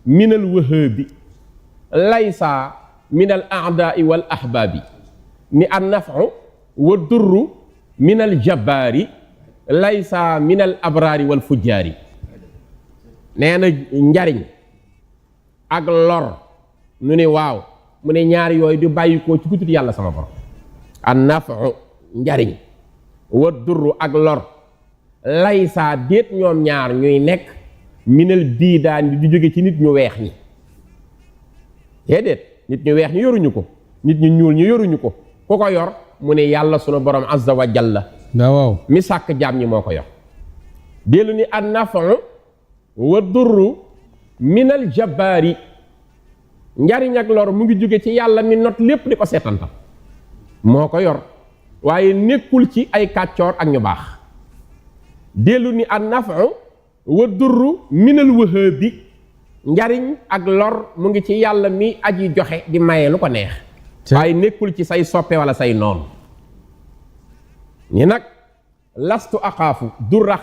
min al wahaabi laysa min al aadaai wal ahbaabi ni an nafu wa durru min al jabbaari laysa min al abraari wal fujjaari nee na njariñ ak lor nu ni waaw mu ne ñaari yooyu di bàyyi koo ci kutut yàlla sama borom an nafu njariñ wa durru ak lor laysa déet ñoom ñaar ñuy nekk minal biidaan di jóge ci nit ñu weex ñi déedéet nit ñu weex ñu yoruñu ko nit ñu ñuul ñu yoruñu ko ku ko yor mu ne yàlla sunu borom azza wa jalla waaw mi sàkk jaam ñi moo ko yor dellu ni an nafu wa durru minal jabbaari njariñ ak lor mu ngi jóge ci yàlla mi not lépp di ko seetantal moo ko yor waaye nekkul ci ay kàccoor ak ñu baax dellu ni an nafu wa durru minal wahaabi njariñ ak lor mu ngi ci yàlla mi aji joxe di maye lu ko neex waaye nekkul ci say soppe wala say noon ni nag lastu axaafu durra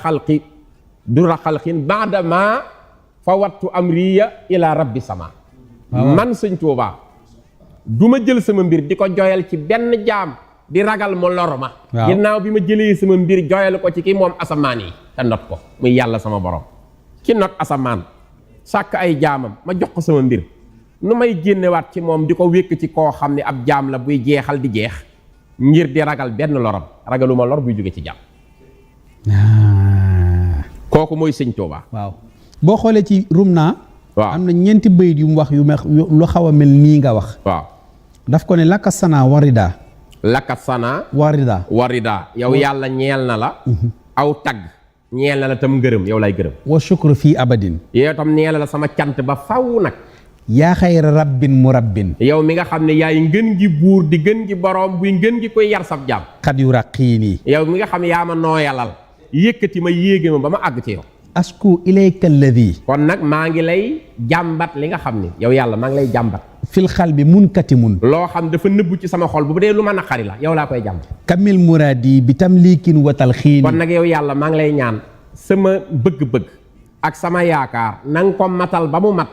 xalqin baadama fa wattu amriya ila rabbi sama man Sëñ Tuubaa du ma jël sama mbir di ko joyal ci benn jaam di ragal mu lor ma ginnaaw bi ma jëlee sama mbir joyal ko ci ki moom asamaan yi te not ko muy yàlla sama borom ki not asamaan sàkk ay jaamam ma jox ko sama mbir nu may génnewaat ci moom di ko wékk ci koo xam ne ab jaam la buy jeexal di jeex ngir di ragal benn loram ragaluma lor buy jóge ci jaam kooku mooy Sëñ Tuubaa waaw boo xoolee ci Rumna waaw am na ñeenti bayit yu mu wax lu xaw a mel nii nga wax waaw daf ko ne lakka sana warida lakka sana warida yow yàlla ñeel na la aw tagg ñeel na la tam ngërëm yow lay gërëm wa shukru fii abadin yow tam ñeel na la sama cant ba faw nag yaa xayra rabbin murabbin yow mi nga xam ne yaay ngën gi buur di gën gi boroom buy ngën gi koy yar sab jaam xat yu raqiini yow mi nga xam ne yaa ma nooyalal yëkkati ma yéege ma ba ma àgg ci yow asku ilayka alladi kon nag maa ngi lay jàmbat li nga xam ne yow yàlla maa ngi lay jàmbat fil xalbi munkatimun loo xam dafa nëbbu ci sama xol bu dee lu ma naqari la yow laa koy jàmbat kamil muraadi bi tamlikin wa talxiini kon nag yow yàlla maa ngi lay ñaan sama bëgg-bëgg ak sama yaakaar na nga ko matal ba mu mat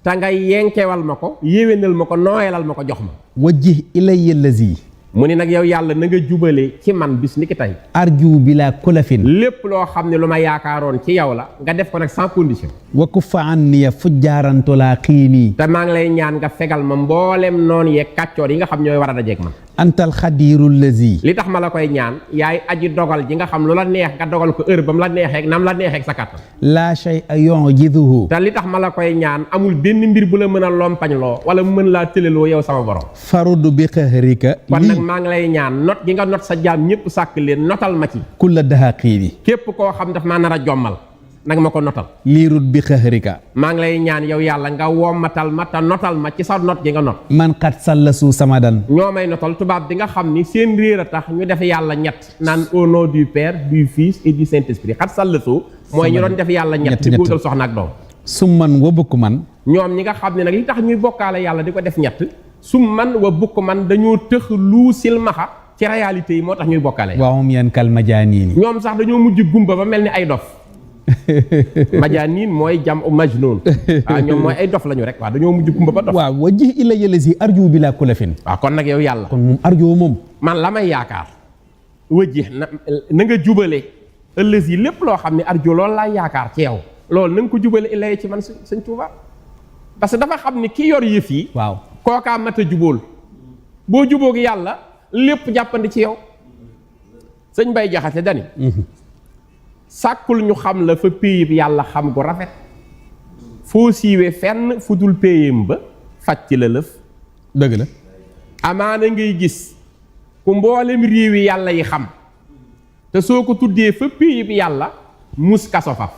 te nga yenkewal ma ko yéwénal ma ko nooyalal ma ko jox ma wajjih ilayya allazi mu ni nag yow yàlla na nga jubale ci man bis ni ki tey arju bila kulafin lépp loo xam ne lu ma yaakaaroon ci yow la nga def ko nag sans condition wa kuffa anniya fujjaarantolaa xiini te maa ngi lay ñaan nga fegal ma mboolem noonu yeeg kàccoor yi nga xam ñooy war a dajeeg man antal xadiiru lazi li tax ma la koy ñaan yaay aji dogal ji nga xam lu la neex nga dogal ko heure ba mu la neexeek nam la neexeek sa kàttan laa shay'a yu'jizuhu te li tax ma la koy ñaan amul benn mbir bu la mën a lompañloo wala mu mën laa tëleloo yow sama borom farud bi qahrika kon nag maa ngi lay ñaan not gi nga not sa jaam ñëpp sàkk leen notal ma ci kulla dahaqiini képp koo xam daf maa nar a jommal nag ma ko notal. liirut bi xëxërika. maa ngi lay ñaan yow yàlla nga wommatal ma te notal ma ci sa not gi nga not. man xat sallasu samadan. ñoo may notal tubaab bi nga xam ni seen réer a tax ñu def yàlla ñett naan au nom du Père du Fils et du Saint-Esprit xat sallasu mooy ñu doon def yàlla ñett di góotal soxna ak doom. summan wa bukk man. ñoom ñi nga xam ne nag li tax ñuy bokkaale yàlla di ko def ñett summan wa bukk man dañoo tëx lu silmaxa ci réalité yi moo tax ñuy bokkaale. waawum yan kal majaaniini. ñoom sax dañoo mujj gumba ba mel ni ay dof. majaaniin mooy jam majnuun. waaw ñoom mooy ay dof lañu rek waaw dañoo mujj gumba ba dof. waaw wa ji illa yële si arju bi laa kulafin. waaw kon nag yow yàlla. kon moom arju moom. man la may yaakaar. wëjji na nga jubale ëllëg yi lépp loo xam ne arju loolu laa yaakaar ci yow. loolu na nga ko jubale illa ci man sëñ Tuuba. parce que dafa xam ni ki yor yëf yi. waaw kookaa mat a jubóol. boo jubóog yàlla lépp jàppandi ci yow. sëñ Bay Jaxate dani sàkkul ñu xam la fa péyib yàlla xam gu rafet. foo siiwee fenn fu dul péyam ba faj ci la lëf. dëgg la. amaana ngay gis ku mboolem réewi yàlla yi xam. te soo ko tuddee fa péyib yàlla mus kaso faf.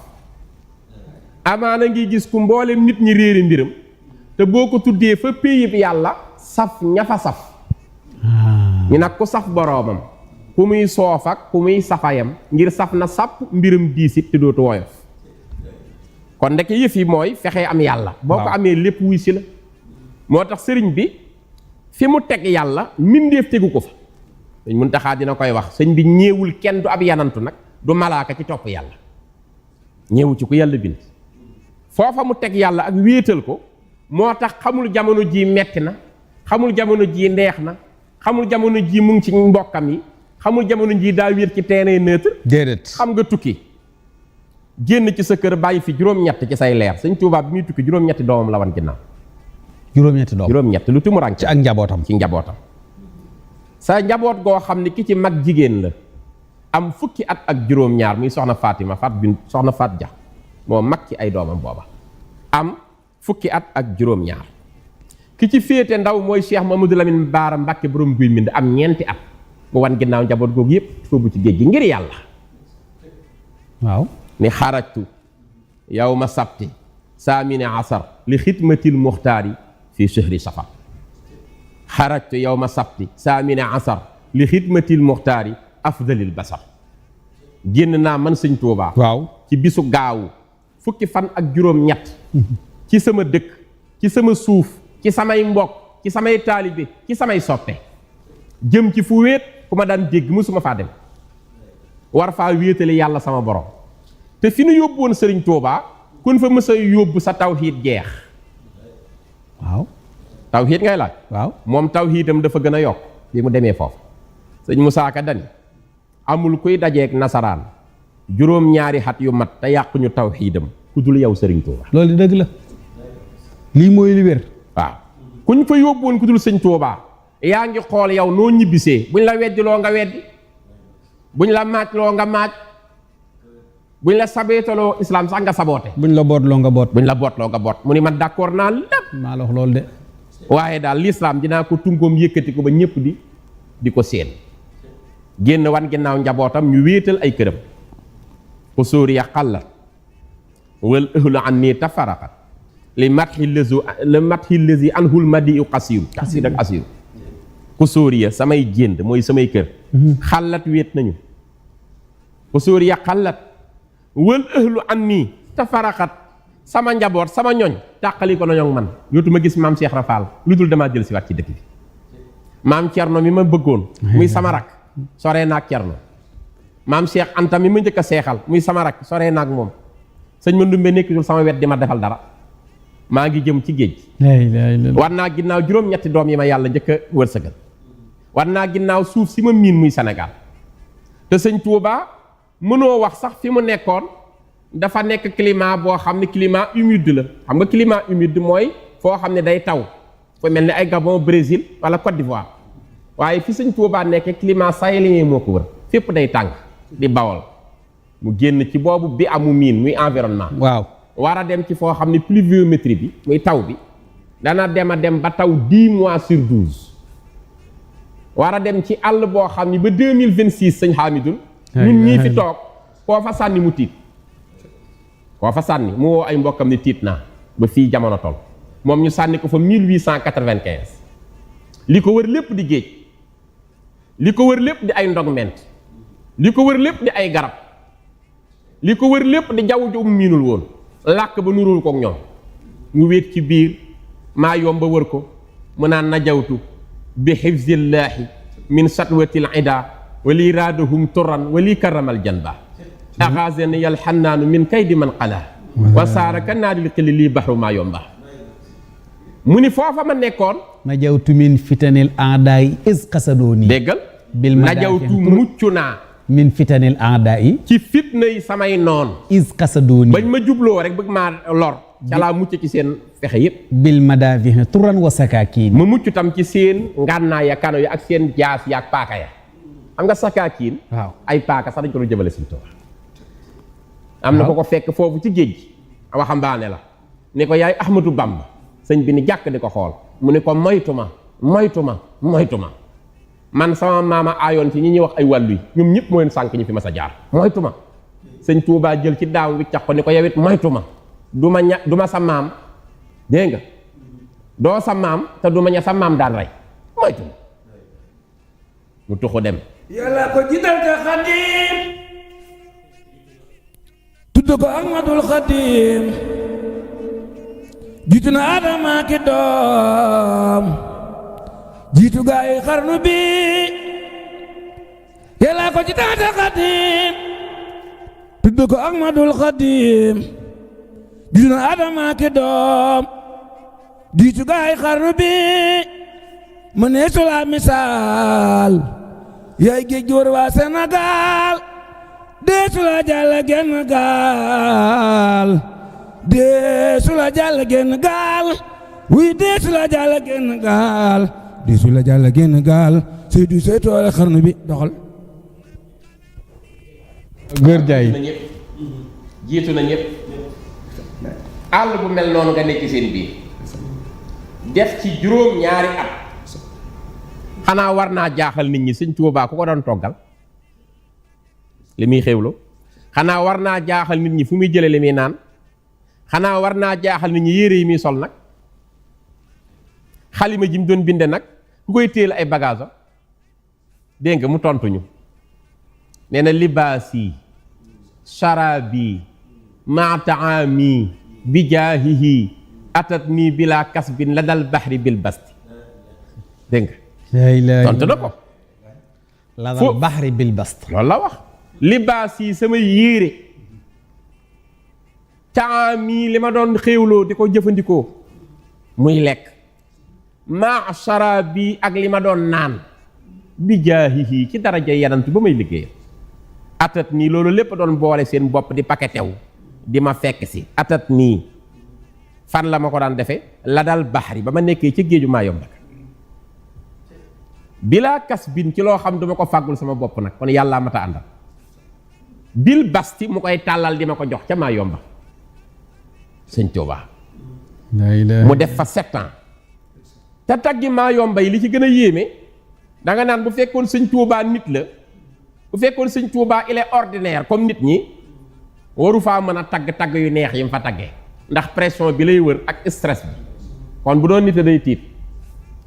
amaana ngay gis ku mboolem nit ñi réeri mbiram. te boo ko tuddee fa péyib yàlla saf ñafa saf. ñu nag ku saf boroomam. ku muy soof ak ku muy safayam ngir saf na sàpp mbiram diisit te dootu woyof. kon ndeke yëf yi mooy fexe am yàlla. boo ko amee lépp wuy si la. moo tax sëriñ bi fi mu teg yàlla mbindeef tegu ko fa. sëñ Muntaxa dina koy wax sëñ bi ñeewul kenn du ab yanantu nag du malaaka ci topp yàlla. ñeewu ci ku yàlla bind. foofa mu teg yàlla ak wéetal ko moo tax xamul jamono ji metti na xamul jamono ji ndeex na xamul jamono ji mu ngi ci mbokkam yi xamul jamono ji daa wéet ci terrain neutre. déedéet. xam nga tukki génn ci sa kër bàyyi fi juróom-ñett ci say leer sëñ Tuubaa bi muy tukki juróom-ñetti doomam la wan ginnaaw. juróom-ñetti doom juróom-ñett lu tumurànk ci ak njabootam. ci njabootam. sa njaboot goo xam ne ki ci mag jigéen la am fukki at ak juróom-ñaar muy soxna Fatima soxna Fat Ja moo mag ci ay doomam booba am fukki at ak juróom-ñaar ki ci féete ndaw mooy Cheikh Mamadou Lamine Baara Mbàkke borom guy mbind am ñeenti at mu wan ginnaaw njaboot googu yëpp sóobu ci géej gi ngir yàlla. waaw ni xarajtu yawma sabti saamine asar li xidmatil muxtaari fi shahri safar. xarajtu yawma sabti saamine asar li xidmatil muxtaari afdalil basar. génn naa man sëñ Tuubaa. waaw ci bisu gaawu fukki fan ak juróom-ñett. ci sama dëkk ci sama suuf ci samay mbokk ci samay taalibe ci samay soppe. jëm ci fu wéet ku ma daan dégg mësuma faa dem. war faa wéetale yàlla sama borom. te fi nu yóbbu woon sëriñ Tuubaa kun fa mës a yóbbu sa tawhiid jeex. waaw tawhiid ngay laaj. waaw moom tawhiidam dafa gën a yokk bi mu demee foofu. sëñ Musaa Ka dani amul kuy dajeeg nasaraan juróom-ñaari xat yu mat te yàquñu tawhiidam ku dul yow sëriñ Tuubaa. loolu dëgg la lii mooy li wér. waaw kuñ fa yóbbu woon ku dul sëñ Tuubaa yaa ngi xool yow noo ñibbisee buñ la weddiloo nga weddi buñ la maajloo nga maaj buñ la sabeetaloo islam sax nga saboote. buñ la bootloo nga boot. buñ la bootloo nga boot mu ni man d'accord naa lépp. maa la wax loolu de. waaye daal l'islam dinaa ko tungoom yëkkati ko ba ñëpp di ko séen. génn wan ginnaaw njabootam ñu wéetal ay këram. xusuur ya xallat wal ahlu an nii tafaraqat li matxi lazi anhul madi u xasiiru xasiir ak asiiru. xusuur ya samay jénd mooy samay kër. xallat wéet nañu. xusuur ya xallat wal ahlu an nii tafaraqat sama njaboot sama ñoñ tàqali ko nañoo man yootuma gis maam Cheikh Rafal lu dul damaa jël si waat ci dëkk bi. maam Cerno mi ma bëggoon muy sama rak soree naag Cerno. maam Cheikh Anta mi ma njëkk a seexal muy sama rak soree naag moom. sëñ ma ndumbe nekkitul sama wet di ma defal dara maa ngi jëm ci géej gi. war naa ginnaaw juróom-ñetti doom yi ma yàlla njëkk a wërsëgal. war naa ginnaaw suuf si ma miin muy Sénégal. te sëñ Touba mënoo wax sax fi mu nekkoon dafa nekk climat boo xam ne climat humide la. xam nga climat humide mooy foo xam ne day taw fa mel ni ay Gabon Brésil wala Côte d'Ivoire. waaye fi sëñ Touba nekk climat sahélien moo ko wër fépp day tàng di bawol mu génn ci boobu bi amu miin muy environnement. waaw war a dem ci foo xam ne pluviométrie bi muy taw bi dana dem a dem ba taw 10 mois sur 12. war a dem ci àll boo xam ne ba 2026 sëñ Hamidou ñun ñii fi toog koo fa sànni mu tiit. koo fa sànni mu woo ay mbokkam ni tiit naa ba fii jamono toll moom ñu sànni ko fa 1895 li ko wër lépp di géej li ko wër lépp di ay ndogment li ko wër lépp di ay garab li ko wër lépp di jaww ju miinul woon làkk ba nurul kook ñoom mu wéet ci biir maa yomba wër ko mu naan najawtu bi xifzillaahi min satwatil ida wali raadahum turan wali karamal janba axaaseni yal xannaanu min kaydi man qala wa saara ka naadil xili lii baxru maa yomba mu ni foofa ma nekkoon najawtu min fitanil aadaay is qasadooni déggal najawtu mucc naa min fitanil aadaay ci fitna yi samay noon is qasadooni bañ ma jubloo rek bëgg maa lor ca laa mucc ci seen fexe yépp bil madaafihi turan wa sakaakiin ma mucc tam ci seen ngànnaay ya kano ya ak seen jaas ya ak paaka ya xam nga sakaakiin waaw ay paaka sax dañ ko doon jëmale Sëñ Tuubaa am na ko fekk foofu ci géej gi waxambaane la ne ko yaay Ahmadu Bamba sëñ bi ni jàkk di ko xool mu ne ko moytu ma man sama maama aayoon ci ñi ñuy wax ay wàllu yi ñoom ñëpp moo leen sànk ñu fi mas a jaar moytu ma sëñ Tuubaa jël ci daaw wiccax ko ni ko yawit moytu ma du ma sa maam dégg nga doo sa maam te du ma ña sa maam daan rey moytu ma mu tuxu dem yàlla ko jiital te Xaadim tudd ko Ahmadul Xaadim jiitu na Adama ki doom jiitu gaa yi xarnu bi yàlla ko jiital te Xaadim tudd ko Ahmadul Xaadim jiitu na Adama ki doom jiitu gaa yi xarnu bi ma ne su la misaal yaay géej gi war waa Sénégal deesu la jàll genn gaal deesu la jàll genn gaal wuy deesu la jàll genn gaal deesu la jàll genn gaal Seydou Sey toole xarnu bi doxal góor jaay jiitu na ñëpp àll bu mel noonu nga nekk seen biir def ci juróom ñaari at xanaa war naa jaaxal nit ñi Sëñ Tuubaa ku ko doon toggal li muy xewlu xanaa war naa jaaxal nit ñi fu muy jële li muy naan xanaa war naa jaaxal nit ñi yére yi muy sol nag xalima ji mu doon binde nag ku koy téel ay bagage dégg nga mu tontuñu nee na libaasi sharabi ma taami bi jaahihi atat nii bila kasbin la dal baxri bil basti dégg nga tontu na ko la dal baxri bil bast loolu la wax libaas yi sama yére taami li ma doon xéewloo di ko jëfandikoo muy lekk maa sharabi ak li ma doon naan bi jaahihi ci daraja yanant ba may liggéeyal atat nii loolu lépp doon boole seen bopp di paketew di ma fekk si atat nii fan la ma ko daan defee la dal baxri ba ma nekkee ci géeju maa yomb bilaa kas bin ci loo xam duma ko fàggul sama bopp nag kon yàllaa ma ta àndal bil basti mu koy tàllal di ma ko jox ca maa yomba Sëñ Tuubaa mu def fa 7 ans te taggi maa yomba yi li ci gën a yéeme danga naan bu fekkoon Sëñ Tuubaa nit la bu fekkoon Sëñ Tuubaa il est ordinaire comme nit ñi waru faa mën a tagg yu neex yi mu fa taggee ndax pression bi lay wër ak stress bi kon bu doon nit a day tiit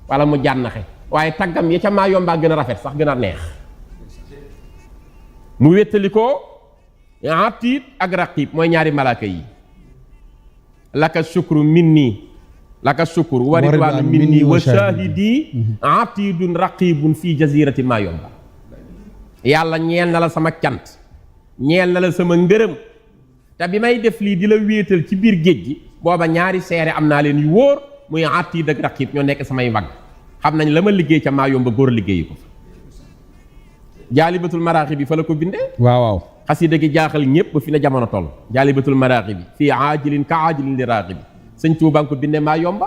wala mu jànnaxe waaye taggam ya ca maa yombaa gën a rafet sax gën a neex mu wéttali ko atiit ak raqib mooy ñaari malaaka yi laka shukru minni laka shukru wa ridwaanu minni wa shahidi atidun raqibun fii jazirati maa yomba yàlla ñeel na la sama cant ñeel na la sama ngërëm te bi may def lii di la wéetal ci biir géej gi booba ñaari seere am naa leen yu wóor muy atiid ak raqib ñoo nekk samay wagg xam nañ la ma liggéey ca maa yomba góor a liggéeyi ko fa jaalibatul maraaxi bi fa la ko bindee waaw xasida gi jaaxal ñëpp ba fi na jamono toll jaalibatul maraaxi bi fii aajilin ka aajilin li raaxi bi Sëñ Tuubaa ko bindee maa yomba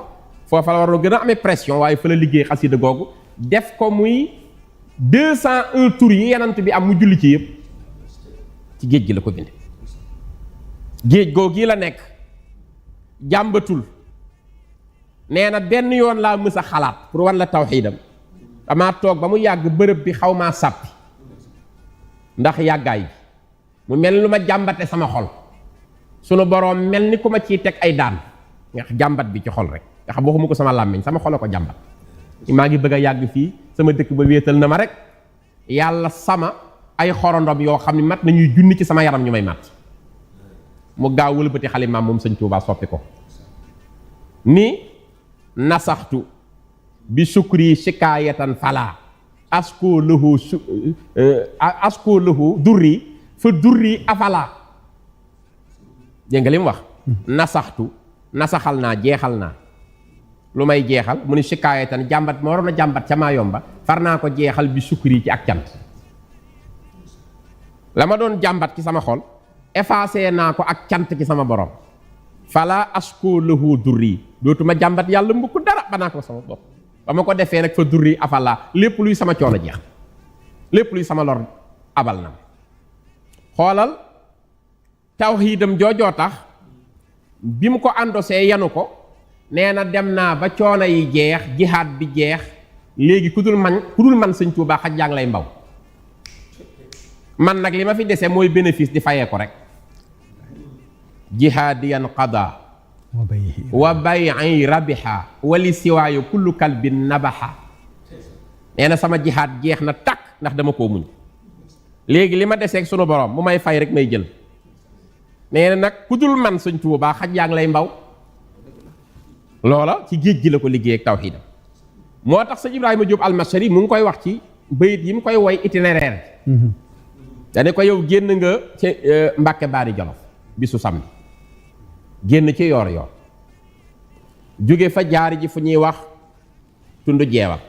foofa la waroon gën a amee pression waaye fa la liggéey xasida googu def ko muy 201 tur yi yenant bi am mu julli ci yëpp ci géej gi la ko bindee géej googu yi la nekk jàmbatul nee na benn yoon laa mës a xalaat pour wan la tawxiidam damaa toog ba mu yàgg bërëb bi xaw maa sàppi ndax yàggaay bi mu mel lu ma jàmbate sama xol sunu boroom mel ni ku ma ciy teg ay daan nga jàmbat bi ci xol rek nga xam waxuma ko sama làmmiñ sama xol a ko jàmbat maa ngi bëgg a yàgg fii sama dëkk ba wéetal na ma rek yàlla sama ay xorondom yoo xam ne mat nañuy junni ci sama yaram ñu may mat mu gaaw wëlbati xalimaam moom sëñ Tuubaa soppi ko ni nasaxtu bi sukri shikaayatan fala asko lahu durri fa durri afala dégg nga li mu wax nasaxtu nasaxal naa jeexal naa lu may jeexal mu ni shikaayatan jàmbat ma waroon a jàmbat ca maa yomba far naa ko jeexal bi sukri ci ak cant la ma doon jàmbat ci sama xol effacé naa ko ak cant ci sama borom fala asko lahu durri dootuma jàmbat yàlla mbukk dara ba naa ko sama bopp ba ma ko defee nag fa durri afala lépp luy sama coono jeex lépp luy sama lor abal na xoolal tawxiidam joojoo tax bi mu ko àndosee yanu ko nee na dem naa ba coono yi jeex jihaad bi jeex léegi ku dul man sëñ Tuubaa xaj jàng lay mbaw man nag li ma fi dese mooy bénéfice di fayee ko rek jihaadiyan qada wa bay'i rabiha wali siwaayu kullu kalbin nabaha nee na sama jihaad jeex na takk ndax dama koo muñ léegi li ma deseeg sunu borom mu may fay rek may jël nee na nag ku dul man sëñ Tuubaa xaj yaa ngi lay mbaw loola ci géej gi la ko liggéey ak tawxiidam moo tax sëñ Ibrahima Diop Almasari mu ngi koy wax ci bayit yi mu koy woy itinéraire dane ko yow génn nga ci Mbàkke Baari Jolof bisu samedi génn ci yoor yoor jóge fa jaari ji fu ñuy wax tund jeewal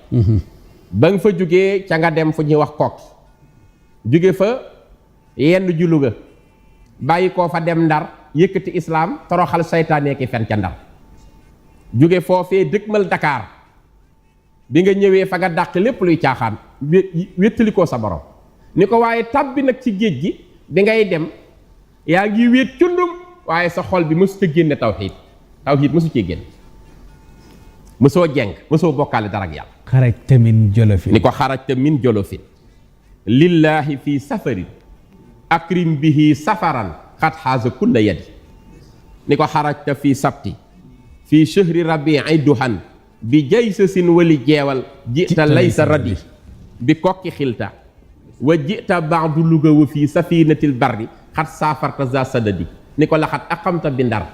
ba nga fa jógee ca nga dem fu ñuy wax kokki jóge fa yenn ju Luga bàyyi koo fa dem Ndar yëkkati islaam toroxal saytaane ki fen ca Ndar jóge foofee dëkkmal Dakar bi nga ñëwee fa nga dàq lépp luy caaxaan wéttali koo sa borom ni ko waaye tàbbi nag ci géej gi bi ngay dem yaa ngi wéet cundum waaye sa xol bi mësu ca génne tawxiid mësu cee génn mësoo jeng mësoo bokkaale dara ak yàlla xarajta min jolofin ni ko xarajta min jolofin lillaahi fi safarin akrim bihi safaran xat xaasa kulla yadi ni ko xarajta fi sabti fi shahri rabii duhan bi jaysa sin wali jeewal jita laysa radi bi kokki xilta wa jita baadu Luga wa fii safinatil barri xat saafarta za sadadi ni ko laxat aqamta bi Ndar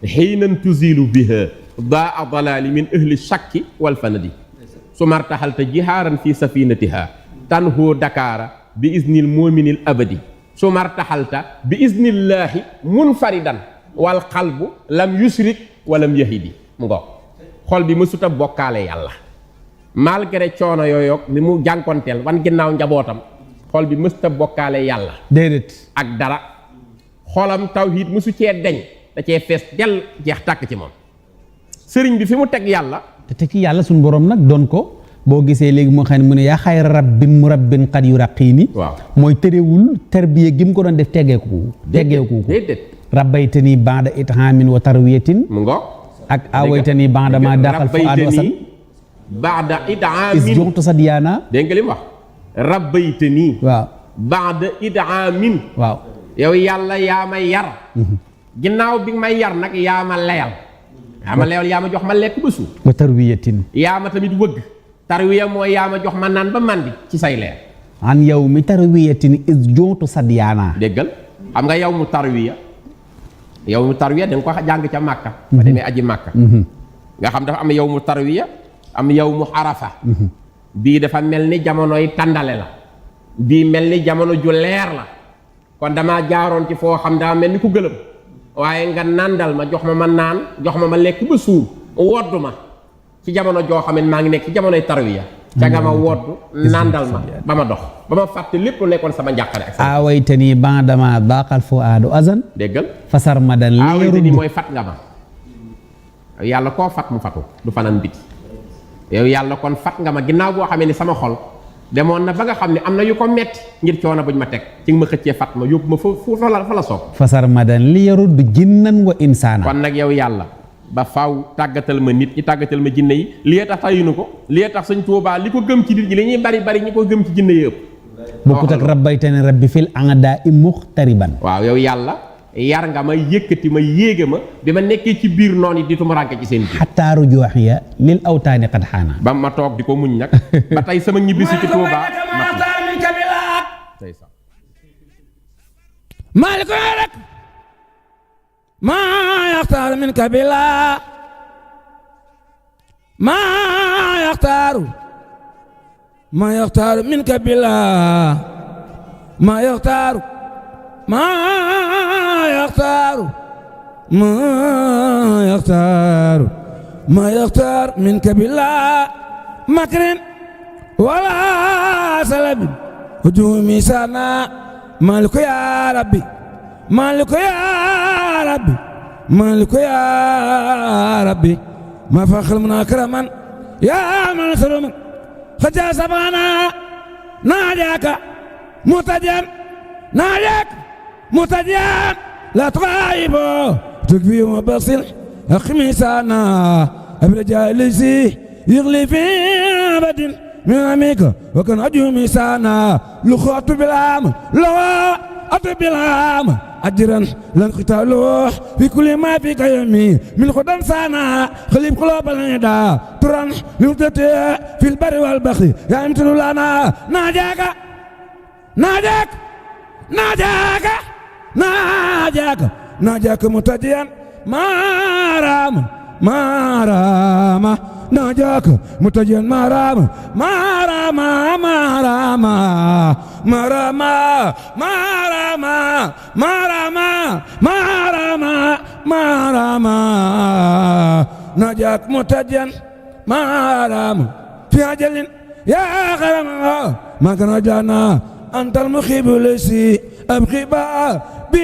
xiinan tuzilu biha daa dalaali min ahli shakki wal fanadi su martaxalta jihaaran fi safinatiha tanhoo Dakaara bi iznil moominil abadi su martaxalta bi iznillaahi munfaridan wal qalbu lam yusrik walam yahidi mu ngo xol bi mësuta bokkaale yàlla malgré coono yooyu li mu jànkonteel wan ginnaaw njabootam xol bi mësuta bokkaale yàlla déedéet ak dara xolam tawhiid mësu cee deñ da cee fees del jeex tàkk ci moom sëriñ bi fi mu teg yàlla te teg ci yàlla suñu borom nag doon ko boo gisee léegi moo xam ne mu ne yaa xayra rabbin murabbin qad yuraqiini waaw mooy terewul tarbiya gi mu ko doon def teggeeku déedéet rabbaytani ba'da it'aamin wa tarwiyatin mu ngo ak awaytani ba'da ma daqal fu adosan ba'da it'aamin is joxtu sa diyaana dégg nga li mu wax rabbaytani waaw ba'da it'aamin waaw yow yàlla yaa ma yar ginnaaw bi may yar nag yaa ma leyal yaa ma jox ma lekk ba suur wa tarwiyatin yaa ma tamit wëgg tarwiya mooy yaa ma jox ma naan ba màndi ci say leer an yow mi tarwiyatin is joxtu sa diyaana déggal xam nga yow mu tarwiya da nga ko jàng ca Màkka ba demee aji Màkka nga xam dafa am yow mu tarwiya am yow mu arafa bii dafa mel ni jamonoy tàndale la bii mel ni jamono ju leer la kon damaa jaaroon ci foo xam daa mel ni ku gëlëm waaye nga nàndal ma jox ma naan jox ma lekk ba suur woddu ma ci jamono joo xam ne maa ngi nekk ci jamonoy tarwiya ca nga ma woddu nàndal ma ba ma dox ba ma fàtte lépp lu nekkoon sama njàqare ak sama awaytani ba'dama daqal fu aado azan déggal fasar ma dan awaytani mooy fat nga ma yàlla koo fat mu fatu du fanaan biti yow yàlla kon fat nga ma ginnaaw boo xamee ni sama xol demoon na ba nga xam ne am na yu ko metti ngir coono buñ ma teg ci nga ma xëccee fat ma yóbbu ma fa la soob fasar ma dan li yaruddu jinnan wa insaana kon nag yow yàlla ba faaw tàggatal ma nit ñi tàggatal ma jinne yi lii tax tayinu ko lii tax Sëñ Tuubaa li ko gëm ci nit ñi li ñuy bari ñi ko gëm ci jinne yi ëpp bokkut ak rabbaytani rabbi fil a'daa'i muxtariban waaw yow yàlla yar nga ma yëkkati ma yéege ma bi ma nekkee ci biir noon yi di tumuranke ci seen biir xataa rujuuxiya lil awtaani qad xaana. ba ma toog di ko muñ nag ba tey sama ñibbisi ci Tuuba tey sax مالك لك ما يختار من كبلا ما يختار من كبلا ما يختار من كبلا مكر ولا سلب هجومي سنا مالك يا ربي مالك يا ربي ما فخر من أكرما يا من سلم خجا سبانا ناجاك متجان لا تغايب تكفي وبصل أخميسانا أبرجاء لسي يغلي في أبد من أميك وكان أجومي سانا لخوات بالعام أجرا لن قتالوه في كل ما في كيمي من خدام سانا خليب قلوب الندى تران لمتتي في البر والبحر يا امتن لنا ناجاك متجيا مارام ناجاك متجيا مارام ناجاك متجيا مارام في أجل يا غرام ما كان جانا أنت المخيب لسي أبخي بي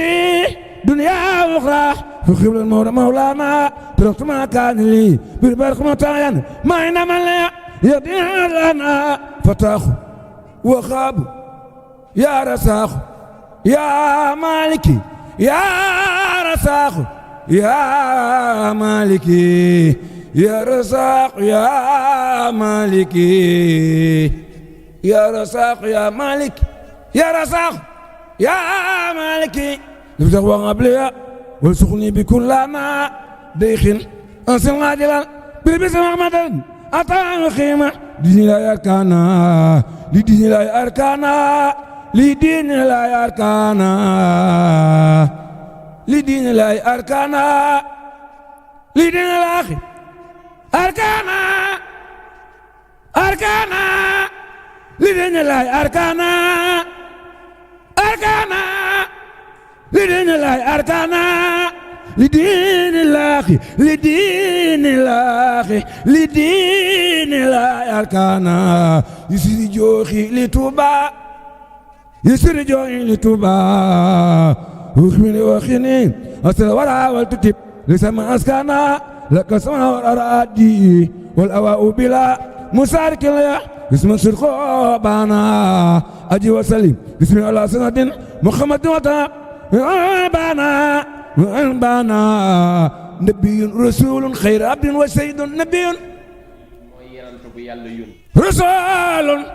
دنيا أخرى فخيب المولى مولانا تركت ما كان لي بالبرق متعين ما إنما لي يدين لنا فتاخ وخاب يا رساخ يا مالكي يا رساخ يا مالكي يا رساخ يا مالكي يا رساخ يا مالك يا رساخ يا مالكي لفتح وغبليا والسخني بكل ما ديخن أنسل عاجلا بالبس محمدا أطعم خيمة دين لا يركانا لدين لا يركانا لدين لا يركانا لدين لا يركانا لدين لا أركانا أركانا لدين لا أركانا أركانا لدين الله أركانا لدين الله لدين الله أركانا يسير جوخي لتوبا وخمني وخيني أصل ورا والتتب لسما أسكانا لك سما والأرادي والأواء بلا مسارك الله اسم سرخو بانا أجي وسلم بسم الله سنة محمد وطا بانا نبي رسول خير عبد وسيد نبي رسول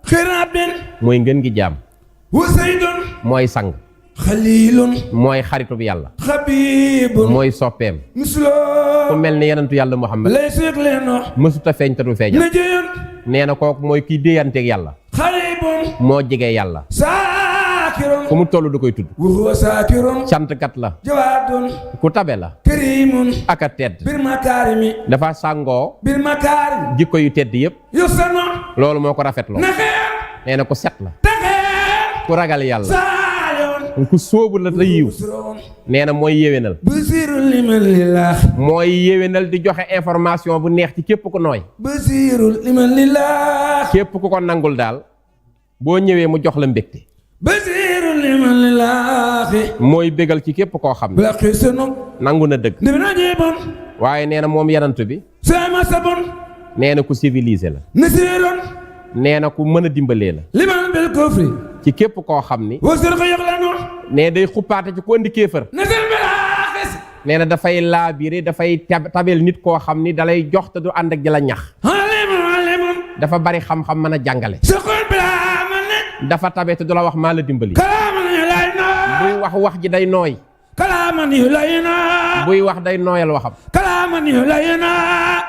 خير عبد mooy ngeen gi jaam وسيد mooy sang خليل mooy xaritu bi yàlla حبيب mooy soppeem مسلم ku mel ni yenentu yàlla Muhammad ليس لنا mësuta feeñ te du feeñal نجي nee na kooku mooy kiy déyanteeg yàlla خريب moo jege yàlla ساكر fu mu toll du koy tudd وهو ساكر cantkat la جواد ku tabe la كريم ak a tedd بالمكارم dafa sàngoo بالمكارم jikko yu tedd yëpp يسنى loolu moo ko rafetloo نخير nee na ku set la تخير ku ragal yàlla سالون ku sóobu la te yiw بسرون nee na mooy yéwénal بصير لمن لله mooy yéwénal di joxe information bu neex ci képp ku nooy بصير لمن لله képp ku ko nangul daal boo ñëwee mu jox la mbégte بصير لمن لله mooy bégal ci képp koo xam ne بلا قسنو nangu na dëgg نبنا جيبون waaye nee na moom yanant bi سما سبون nee na ku civilisé la نسيرون nee na ku mën a dimbalee la لمن بالكفر ci képp koo xam ni وسرق يغلانو nee day xuppaate ci ku andi kéefër نزل بلا قس nee na dafay laabire dafay tabel nit koo xam ni dalay jox te du ànd ak di la ñax علم dafa bari xam-xam mën a jàngale سقول بلا من dafa tabe te du la wax maa la dimbali كلام لا buy wax ji day nooy kalaaman yulayna buy wax day nooyal waxam kalaaman yulayna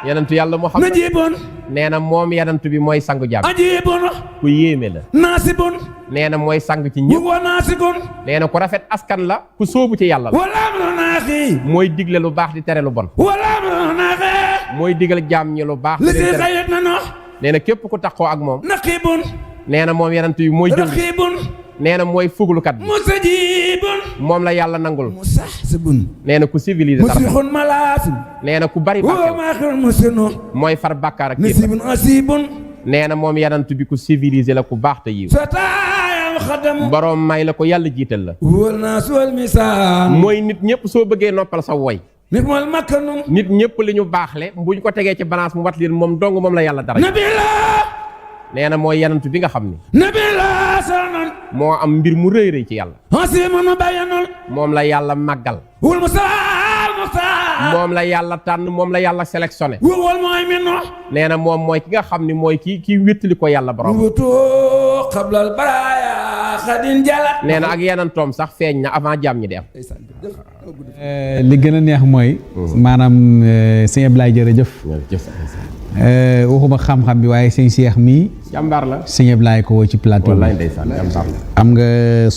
yenentu yàlla Muhammad najibun nee na moom yenentu bi mooy sangu jàmm ajibun ku yéeme la naasibun nee na mooy sang ci ñëpp wa naasibun nee na ku rafet askan la ku sóobu ci yàlla la wala amru naaxi mooy digle lu baax di tere lu bon wala amru naaxi mooy digal jaam ñi lu baax li si xayat na no nee na képp ku taxoo ak moom naqibun nee na moom yenentu bi mooy jël raqibun nee na mooy fuglukat bi musajibun moom la yàlla nangul musaxsibun nee na ku civilisé dara musrixun malaasin nee na ku bari wa bàkkaar maaxirun musinu mooy far bàkkaar ak képp nasibun asibun nee na moom yenentu bi ku civilisé la ku baax te yiw sataayam xadam borom may la ko yàlla jiital la wal naas wal misaan mooy nit ñëpp soo bëggee noppal sa woy nit mal makkanum nit ñëpp li ñu baaxle buñ ko tegee ci balance mu wat leen moom dong moom la yàlla dara nabila nee na mooy yenentu bi nga xam ni nabila sanan moo am mbir mu rëy rëy ci yàlla hasimun bayanul moom la yàlla màggal wal musaal musaal moom la yàlla tànn moom la yàlla sélectionné wal mu'minu nee na moom mooy ki nga xam ni mooy kii wéttali ko yàlla borom wutu qablal baraya xadin jalat nee na ak yenentoom sax feeñ na avant jaam ñi di am li gën a neex mooy maanaam sëñ Ablaye jërëjëf waxuma xam-xam bi waaye sëñ Cheikh mii jàmbaar la sëñ Ablaye ko woo ci plateau wallaay ndeysaan jàmbaar la am nga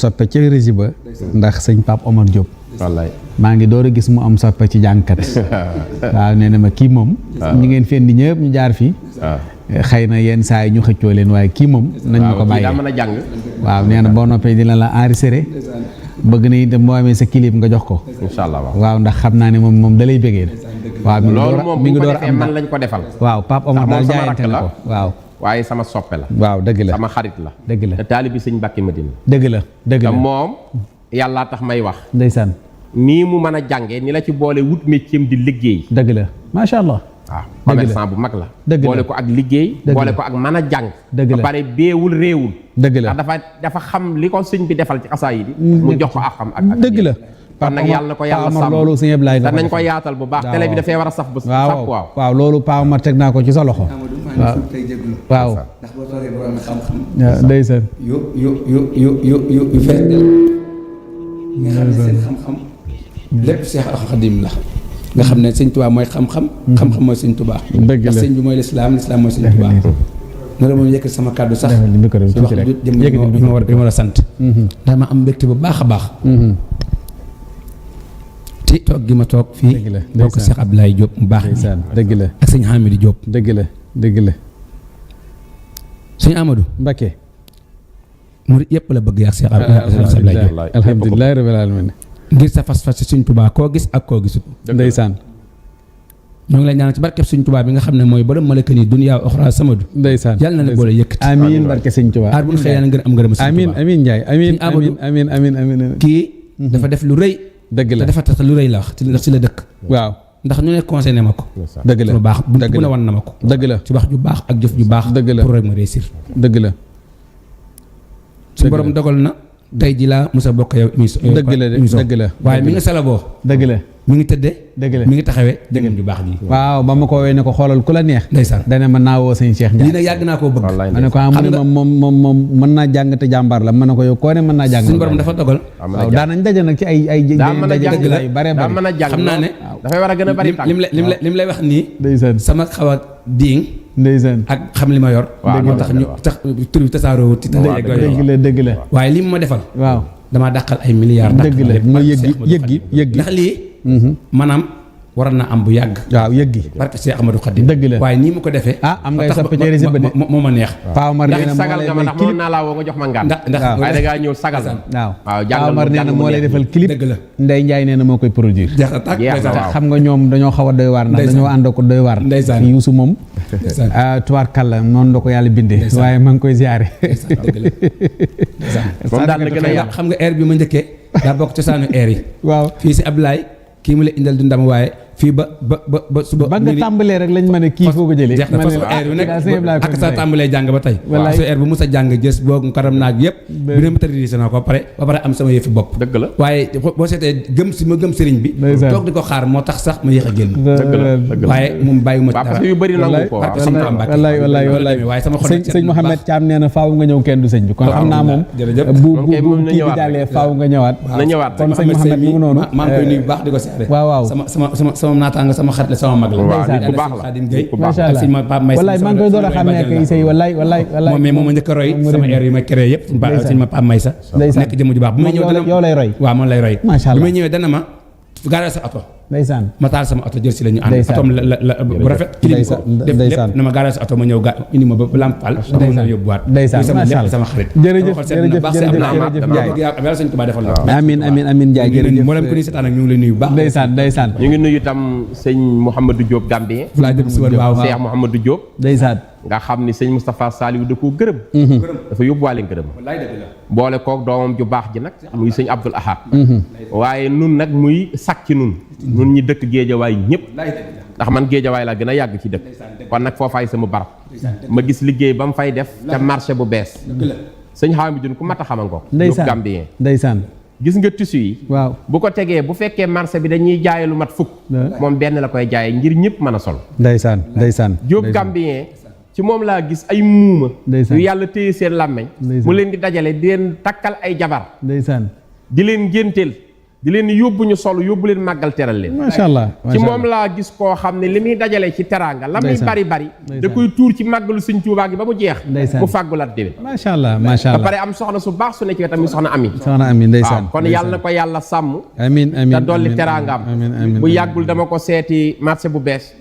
soppe ca rési ba ndax sëñ Pape Omar Diop wallaay maa ngi door a gis mu am soppe ci jàngkat waaw nee na ma kii moom ñu ngeen fendi ñëpp ñu jaar fii xëy na yenn saa yi ñu xëccoo leen waaye kii moom nañ ma ko bàyyi daa mën a jàng waaw nee na boo noppee dina la enregistré bëgg na itam boo amee sa clip nga jox ko incha allah waaw ndax xam naa ne moom da lay bëggee waaw loolu moom mi bu ngi ko door defee am man lañ ko defal waaw Pape Omar daal jaayante na ko waaw waaye sama soppe la waaw dëgg la sama xarit la dëgg la te taalibi sëñ Mbàkke Madina dëgg la dëgg te la moom yàllaa tax may wax ndeysaan nii mu mën a jànge ni la ci boole wut métier di liggéey dëgg la macha allah waaw commerçant bu mag la dëgg la boole ko ak liggéey boole ko ak mën a jàng dëgg la ba pare beewul réewul dëgg la ndax dafa xam li ko sëñ bi defal ci xasaay yi mu jox ko ak xam ak dëgg la kon nag yàlla na ko yàlla sàmm loolu sëñ Ablaye te nañ ko yaatal bu baax télé bi dafay war a saf ba saf waaw waaw loolu Pape Omar teg naa ko ci sa loxo waaw waaw ndax boo toogee borom xam-xam ndeysaan yu fees del nga xam ne seen xam-xam lépp Seex Xaadim la nga xam ne sëñ Tuubaa mooy xam-xam xam-xam mooy sëñ Tuubaa ndax sëñ bi mooy lislaam lislaam mooy sëñ Tuubaa noonu moom yëkkat sama kàddu sax si wax jëm bi ma war a sant ndax ma am mbégte bu baax a baax ci toog gi ma toog fii bokk Cheikh Abdoulaye Diop mu baax dëgg la ak sëñ Hamidou Diop dëgg la dëgg la sëñ Amadou Mbacké murid yëpp la bëgg yaa Cheikh Abdoulaye Diop alhamdulilah rabbil alamin ngir sa fas-fas ci Sëñ Tuubaa koo gis ak koo gisut ndeysaan ñoo ngi lay ñaanal ci barkeb Sëñ Tuubaa bi nga xam ne mooy borom malaka ni dunya oxra samadu ndeysaan yàlla na la boole yëkkati amiin barke Sëñ Tuubaa aar bu ñu xëyee na ngeen am ngërëm Sëñ Tuubaa amiin amiin Njaay amiin amiin amiin amiin kii dafa def lu rëy dëgg la te dafa tax lu rëy la wax ci la dëkk waaw ndax ñu ne conseillé ma ko dëgg la lu baax bu ne wan na ma ko dëgg la ci wax ju baax ak jëf ju baax dëgg la pour rek ma réussir dëgg la su borom dogal na tey ji laa Moussa bokk yow émission dëgg la dëgg la waaye mi nga salaboo dëgg la mi ngi tëddee dëgg la mi ngi taxawee jëngam ju baax ji waaw ba ma ko wee ne ko xoolal ku la neex ndeysaan dana ma naawoo sëñ Cheikh Ndiaye lii nag yàgg naa koo bëgg ma ne ko am ne moom mën naa jàng te jàmbaar la ma ne ko yow koo ne mën naa jàng suñu borom dafa dogal waaw daanañ daje nag ci ay daa mën a jàng daje yu bare daa bare mën a jàng xam naa ne dafay war a gën a bari tànk lim lay wax nii ndeysaan sama xaw a diing ndeysaan ak xam li ma yor moo tax ñu tax tur bi tasaaroo ci dëgg la dëgg la waaye li mu ma defal waaw damaa dàqal ay milliards dëgg la ma yëg gi ndax lii maanaam waroon na am bu yàgg waaw yëg gi barke Cheikh Ahmadou Khadim dëgg la waaye nii mu ko defee am ngay soppe ci réseau ba de moo ma neex Paa Omar nee na sagal nga ma ndax mënoon naa laa woo nga jox ma ngaan ndax waaye da ngaa ñëw sagal waaw waaw Paa Omar nee na moo lay defal clip dëgg la Ndeye Ndiaye nee na moo koy produire jeex na tàkk xam nga ñoom dañoo xaw a doy waar ndax dañoo ànd ko doy waar ndeysaan Youssou moom tubaarkàlla noonu la ko yàlla bindee waaye ma ngi koy ziare moom daal na gën a yàq xam nga air bi ma njëkkee daa bokk cosaanu air yi waaw fii si Ablaye kii mu la indal du ndam waaye fii ba suba. ba nga tàmbalee rek lañ mën a kii foo ko jëlee. jeex na façon air bi nekk ak sa tàmbalee jàng ba tey. wallaay façon air bu musa jàng gës boo karam naag yëpp. bi ne ma tëddee na ko ba pare am sama yëfi bopp. dëgg la waaye boo seetee ma gëm sëriñ bi. toog di ko xaar moo tax sax ma yéex a génn. dëgg la waaye moom bàyyiwuma ci dara. parce que yu bëri nangu ko wallaay waaye sama xol sëñ Mouhamed Thiam nee na faaw nga ñëw kenn du sëñ bi kon xam naa moom bu kii bi jàllee faaw nga ñëwaat na ñëwaat kon sëñ Mouhamed mu ngi noonu maa ngi koy nuyu bu baax di ko seere waaw sama naataanga sama xarit la sama mag la nit ku baax la Xaadim Gueye macha allah wallaay maa ngi koy door a xàmmee ak Issa yi wallaay moom mais moom ma njëkk a roy sama air yi ma créé yëpp sëñ ma Pape Maysa nekk jëmm ju baax bu may ñëw dana yow lay roy waaw moom lay roy macha allah bu may ñëwee dana ma gaaral sa oto ndeysaan ma taal sama oto jël si la ñu ànd otom la bu rafet kilim ko def lépp na ma gaaral sa oto ma ñëw indi ma ba Lampal dama mën a yóbbuwaat ndeysaan macha allah sama xarit jërëjëf amiin Ndiaye jërëjëf moo leen ko ni seetaan ak ñu ngi lay nuyu baax ndeysaan ñu ngi nuyu itam sëñ Mouhamadou Diop Gambien laa jëm si woon waaw Cheikh Mouhamadou Diop ndeysaan nga xam ni sëñ Moustapha Saliou da koo gërëm dafa yóbbuwaale ngërëm boole koog doomam ju baax ji nag muy sëñ Abdoul Ahad waaye nun nag muy sakk ci nun ñi dëkk Géejawaay ñëpp ndax man Géejawaay laa gën a yàgg ci dëkk kon nag foofaay sama barab ma gis liggéey ba mu fay def ca marché bu bees sëñ Hamidou ku mat a xaman ko Diop Gambien ndeysaan gis nga tissu yi waaw bu ko tegee bu fekkee marché bi dañuy jaaye lu mat fukk moom benn la koy jaaye ngir ñëpp mën a sol ndeysaan Diop Gambien ci moom laa gis ay muuma yu yàlla téye seen làmmeñ mu leen di dajale di leen takkal ay jabar ndeysaan di leen ngénteel di leen yóbbu ñu solo yóbbu leen màggal teral leen macha allah ci moom laa gis koo xam ne li muy dajale ci teraanga la muy bari da koy tuur ci màggalu sëñ Tuubaa gi ba mu jeex mu fàggulaat déwén macha allah ba pare am soxna su baax su ne ci wetam mi soxna Ami ndeysaan kon yàlla na ko yàlla sàmm amiin te dolli teraangaam bu yàggul dama ko seeti marché bu bees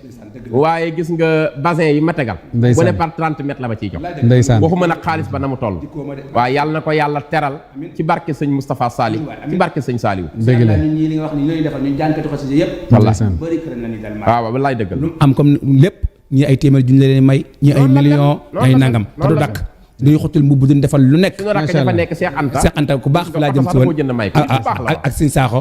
waaye gis nga bassin yi ma tegal bu ne par 30 mètres la ma ciy jox ndeysaan waxuma nag xaalis ba na mu toll waaye yàlla na ko yàlla teral ci barke sëñ Moustapha Sali ci barke sëñ Saliou dëgg la ñun ñii li nga wax ni ñooy defal ñun jànkatu xasida yëpp bëri kër nañu dal ma waaw wallaay dëggal lu am comme lépp ñi ay téeméer juñ leen may ñi ay millions ay nangam te du dakk duñu xottil mbubb duñ defal lu nekk suñu rakk dafa nekk Cheikh Anta ku baax fi laa jëm si woon ak sëñ Sakho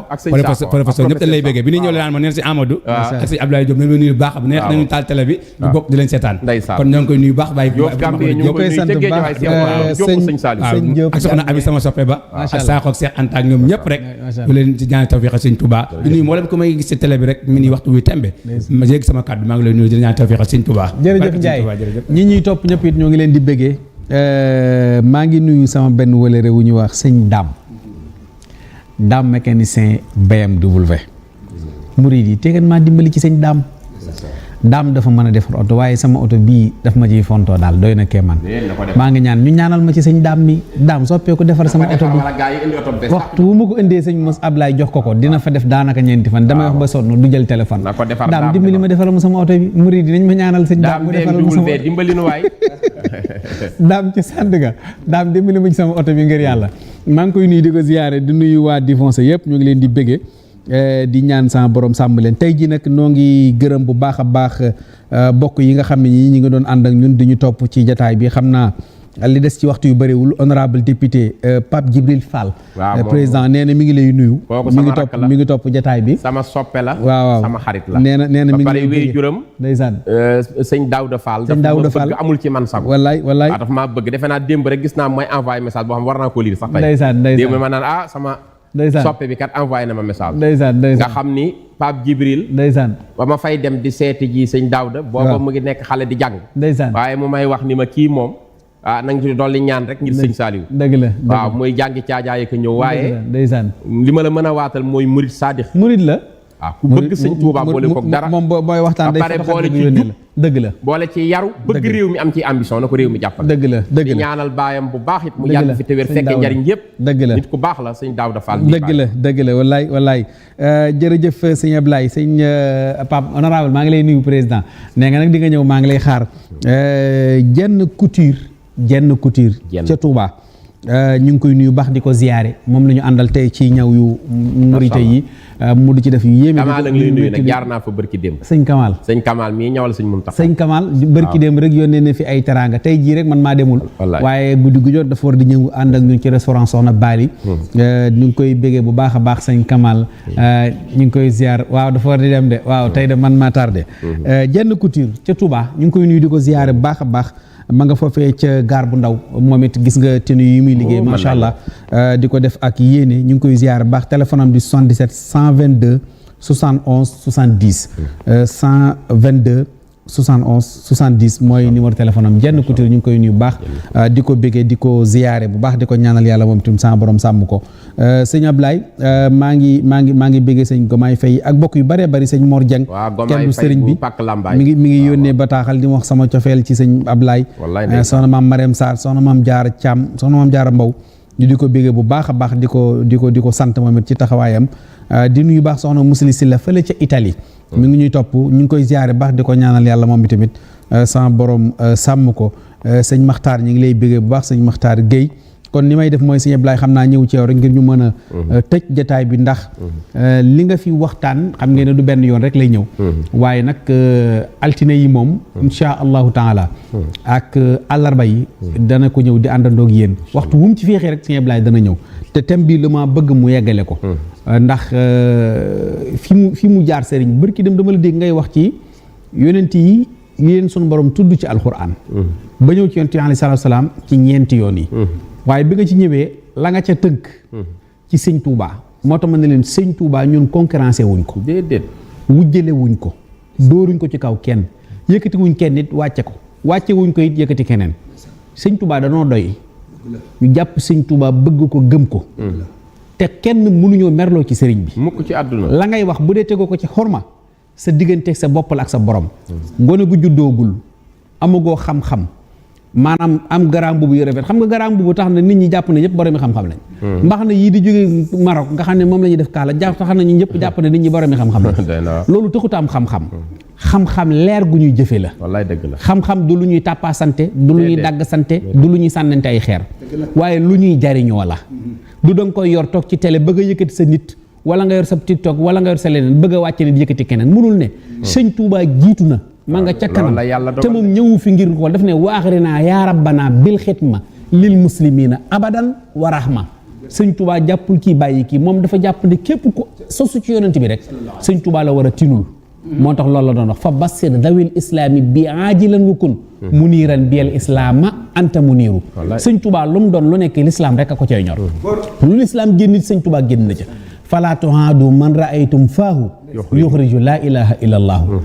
professeur ñëpp dañ lay béggee bi ñu ñëw leen ma neen si Amadou ak sëñ Abdoulaye Diop nañu nuyu baax bu neex nañu taal télé bi ñu bokk di leen seetaan kon ñoo ngi koy nuyu baax bàyyi ñoo koy sant bu baax ak soxna Abi sama soppe ba ak Sakho ak Cheikh Anta ak ñoom ñëpp rek ñu leen ci ñaan tawfiq sëñ Touba di nuyu moo leen ko may gis ci télé bi rek mi ni waxtu wi tembe ma yéeg sama kàddu maa ngi lay nuyu di ñaan tawfiq sëñ Touba jërëjëf Ndiaye ñi ñuy topp ñëpp it ñoo ngi leen di béggee maa ngi nuyu sama benn wëlëre wu ñu wax sëñ Dame mécanicien BMW murid yi tegan maa dimbali ci sëñ Dame dafa mën a defar oto waaye sama oto bii daf ma ciy fontoo daal doy na kéemaan maa ngi ñaan ñu ñaanal ma ci sëñ Dame soppee ko defar sama oto bi waxtu wu ma ko indee sëñ Mos Ablaye jox ko dina fa def daanaka ñeenti fan damay wax ba sonn du jël téléphone Dame dimbali ma defaral ma sama oto bi murid yi nañ ma ñaanal sëñ Dame mu defaral ma sama oto dimbali nu waay Dame ci Sandaga Dame dimbali ma ci sama oto bi ngir yàlla maa ngi koy nuyu di ko ziyaare di nuyu waa Difonse yëpp ñu ngi leen di bëggee di ñaan sama borom sàmm leen tey ji nag noo ngi gërëm bu baax a baax bokk yi nga xam ne ñi ngi doon ànd ak ñun di ñu topp ci jataay bi xam naa li des ci waxtu yu bëriwul honorable député Pape Djibril Fall président nee na mi ngi lay nuyu mi ngi topp jataay bi sama soppe la waaw sama xarit la nee na mi ngi pare wéy juram ndeysaan sëñ Daouda Fall bëgg amul ci man sago wallaay dafa maa bëgg defe naa démb rek gis naa mooy envoyé message boo xam war naa koo lire sax tey ndeysaan démb ma naan sama soppe bi kat envoyé na ma message nga xam ni Pape Djibril ndeysaan ba ma fay dem di seeti ji sëñ Daouda booba mu ngi nekk xale di jàng ndeysaan waaye mu may wax ni ma kii moom na nga ci dolli ñaan rek ngir sëñ Saliou dëgg la waaw muy jàngi caajaaye ko ñëw waaye ndeysaan li ma la mën a waatal mooy murid sadix murid la waaw ku bëgg sëñ Touba boole ko dara moom booy waxtaan day pare boole ci jub dëgg la boole ci yaru bëgg réew mi am ci ambition na ko réew mi jàppal dëgg la di ñaanal baayam bu baax it mu yàgg fi te wér fekkee njariñ yëpp dëgg la nit ku baax la sëñ Daouda Fall dëgg la wallaay jërëjëf sëñ Ablaye sëñ Pape honorable maa ngi lay nuyu président nee nga nag di nga ñëw maa ngi lay xaar jenn couture ca Touba ñu ngi koy nuyu baax di ko ziyaare moom la ñu àndal tey ci ñaw yu murite yi mu di ci def yu yéeme. Kamal ak lay nuyu nag jaar naa fa bërki démb. sëñ Kamal mii ñawal sëñ Muntaxa. sëñ Kamal bërki démb rek yónnee na fi ay teraanga tey jii rek man maa demul. waaye guddi gu jot dafa war di ñëw ànd ak ñun ci restaurant Soxna Bali. ñu ngi koy bégee bu baax a baax sëñ Kamal. ñu ngi koy ziar waaw dafa war di dem de waaw tey de man maa tardé. Jenn Couture ca Touba ñu ngi koy nuyu di ko ziare bu baax a baax. ma nga foofee ca gaar bu ndaw moom it gis nga tenue yi muy liggéey macha allah di ko def ak yéene ñu ngi koy ziar baax téléphone am di 77 122 71 70 122 71 70 mooy numéro téléphone am Jenn Couture ñu ngi koy nuyu bu baax di ko béggee di ko ziyaare bu baax di ko ñaanal yàlla moom itam sama borom sàmm ko sëñ Ablaye maa ngi béggee sëñ Gomaay Fay ak bokk yu bëree bëri sëñ Mor Dieng kenn du sëriñ bi mi ngi yónnee bataaxal di ma wax sama cofeel ci sëñ Ablaye soxna maam Marème Sarr soxna maam Jaara Thiam soxna maam Jaara Mbow ñu di ko béggee bu baax a baax di ko sant moom it ci taxawaayam di nuyu baax soxna Musli Silla fële ca Italie mi ngi ñuy topp ñu ngi koy ziare baax di ko ñaanal yàlla moom tamit sama borom sàmm ko sëñ Maxtaar ñu ngi lay béggee bu baax sëñ Maxtaar Guèye kon ni may def mooy sëñ Ablaye xam naa ñëw ci yow rek ngir ñu mën a tëj jataay bi ndax li nga fi waxtaan xam ngeen ne du benn yoon rek lay ñëw waaye nag altine yi moom insha allahu taala ak àllarba yi dana ko ñëw di àndandoog yéen waxtu wu mu ci féexee rek sëñ Ablaye dana ñëw te thème bi la ma bëgg mu yeggale ko ndax fi mu jaar sëriñ bërki dem dama la dégg ngay wax ci yonent yi leen sunu borom tudd ci alxuraan ba ñëw ci yonent yi alayhi salaatu salaam ci ñeenti yoon yi waaye bi nga ci ñëwee la nga ca tënk ci sëñ Touba moo tax ma ne leen sëñ Touba ñun concurrencé wuñ ko déedéet wujjale wuñ ko dóoruñ ko ci kaw kenn yëkkati wuñ kenn nit wàcce wuñ ko it yëkkati keneen sëñ Touba danoo doy ñu jàpp sëñ Touba bëgg ko gëm ko te kenn mënuñoo merloo ci sëriñ bi mukk ci àdduna la ngay wax bu dee tegoo ko ci xorma sa digganteeg sa bopp la ak sa borom gone gu juddoogul amagoo xam-xam maanaam am garaam bubu yu rafet xam nga garaam bubu tax na nit ñi jàpp ne ñëpp boromi xam-xam lañ mbax na yii di jóge Maroc nga xam ne moom la ñuy def kaala tax na ñu ñëpp jàpp ne nit ñi boromi xam-xam lañ loolu taxut am xam-xam leer gu ñuy jëfe la wallaay dëgg la xam-xam du lu ñuy tàppaa sante du lu ñuy dagg sante du lu ñuy sànnante ay xeer waaye lu ñuy jariñoo la du danga koy yor toog ci télé bëgg a yëkkati sa nit wala nga yor sa TikTok wala nga yor sa leneen bëgg a wàcce nit yëkkati keneen mënul ne sëñ Tuubaa jiitu na ma nga ca kanam te moom ñëwu fi ngir ko daf ne waaxarinaa yaa rabbana bil xidma lil muslimina abadan wa rahma sëñ Tuubaa jàppul kii bàyyi kii moom dafa jàpp ne képp ko sosu ci yonent bi rek sëñ Tuubaa la war a tinul moo tax loolu la doon wax fa bassir dawil islaami bi aajilan wukun muniiran biyal islaama anta muniiru sëñ Tuubaa lu mu doon lu nekk lislaam rek a ko cay ñor lu lislaam génn sëñ Tuubaa génn na ca falaa tuhaadu man raaytum faahu yuxriju laa ilaha illa allaahu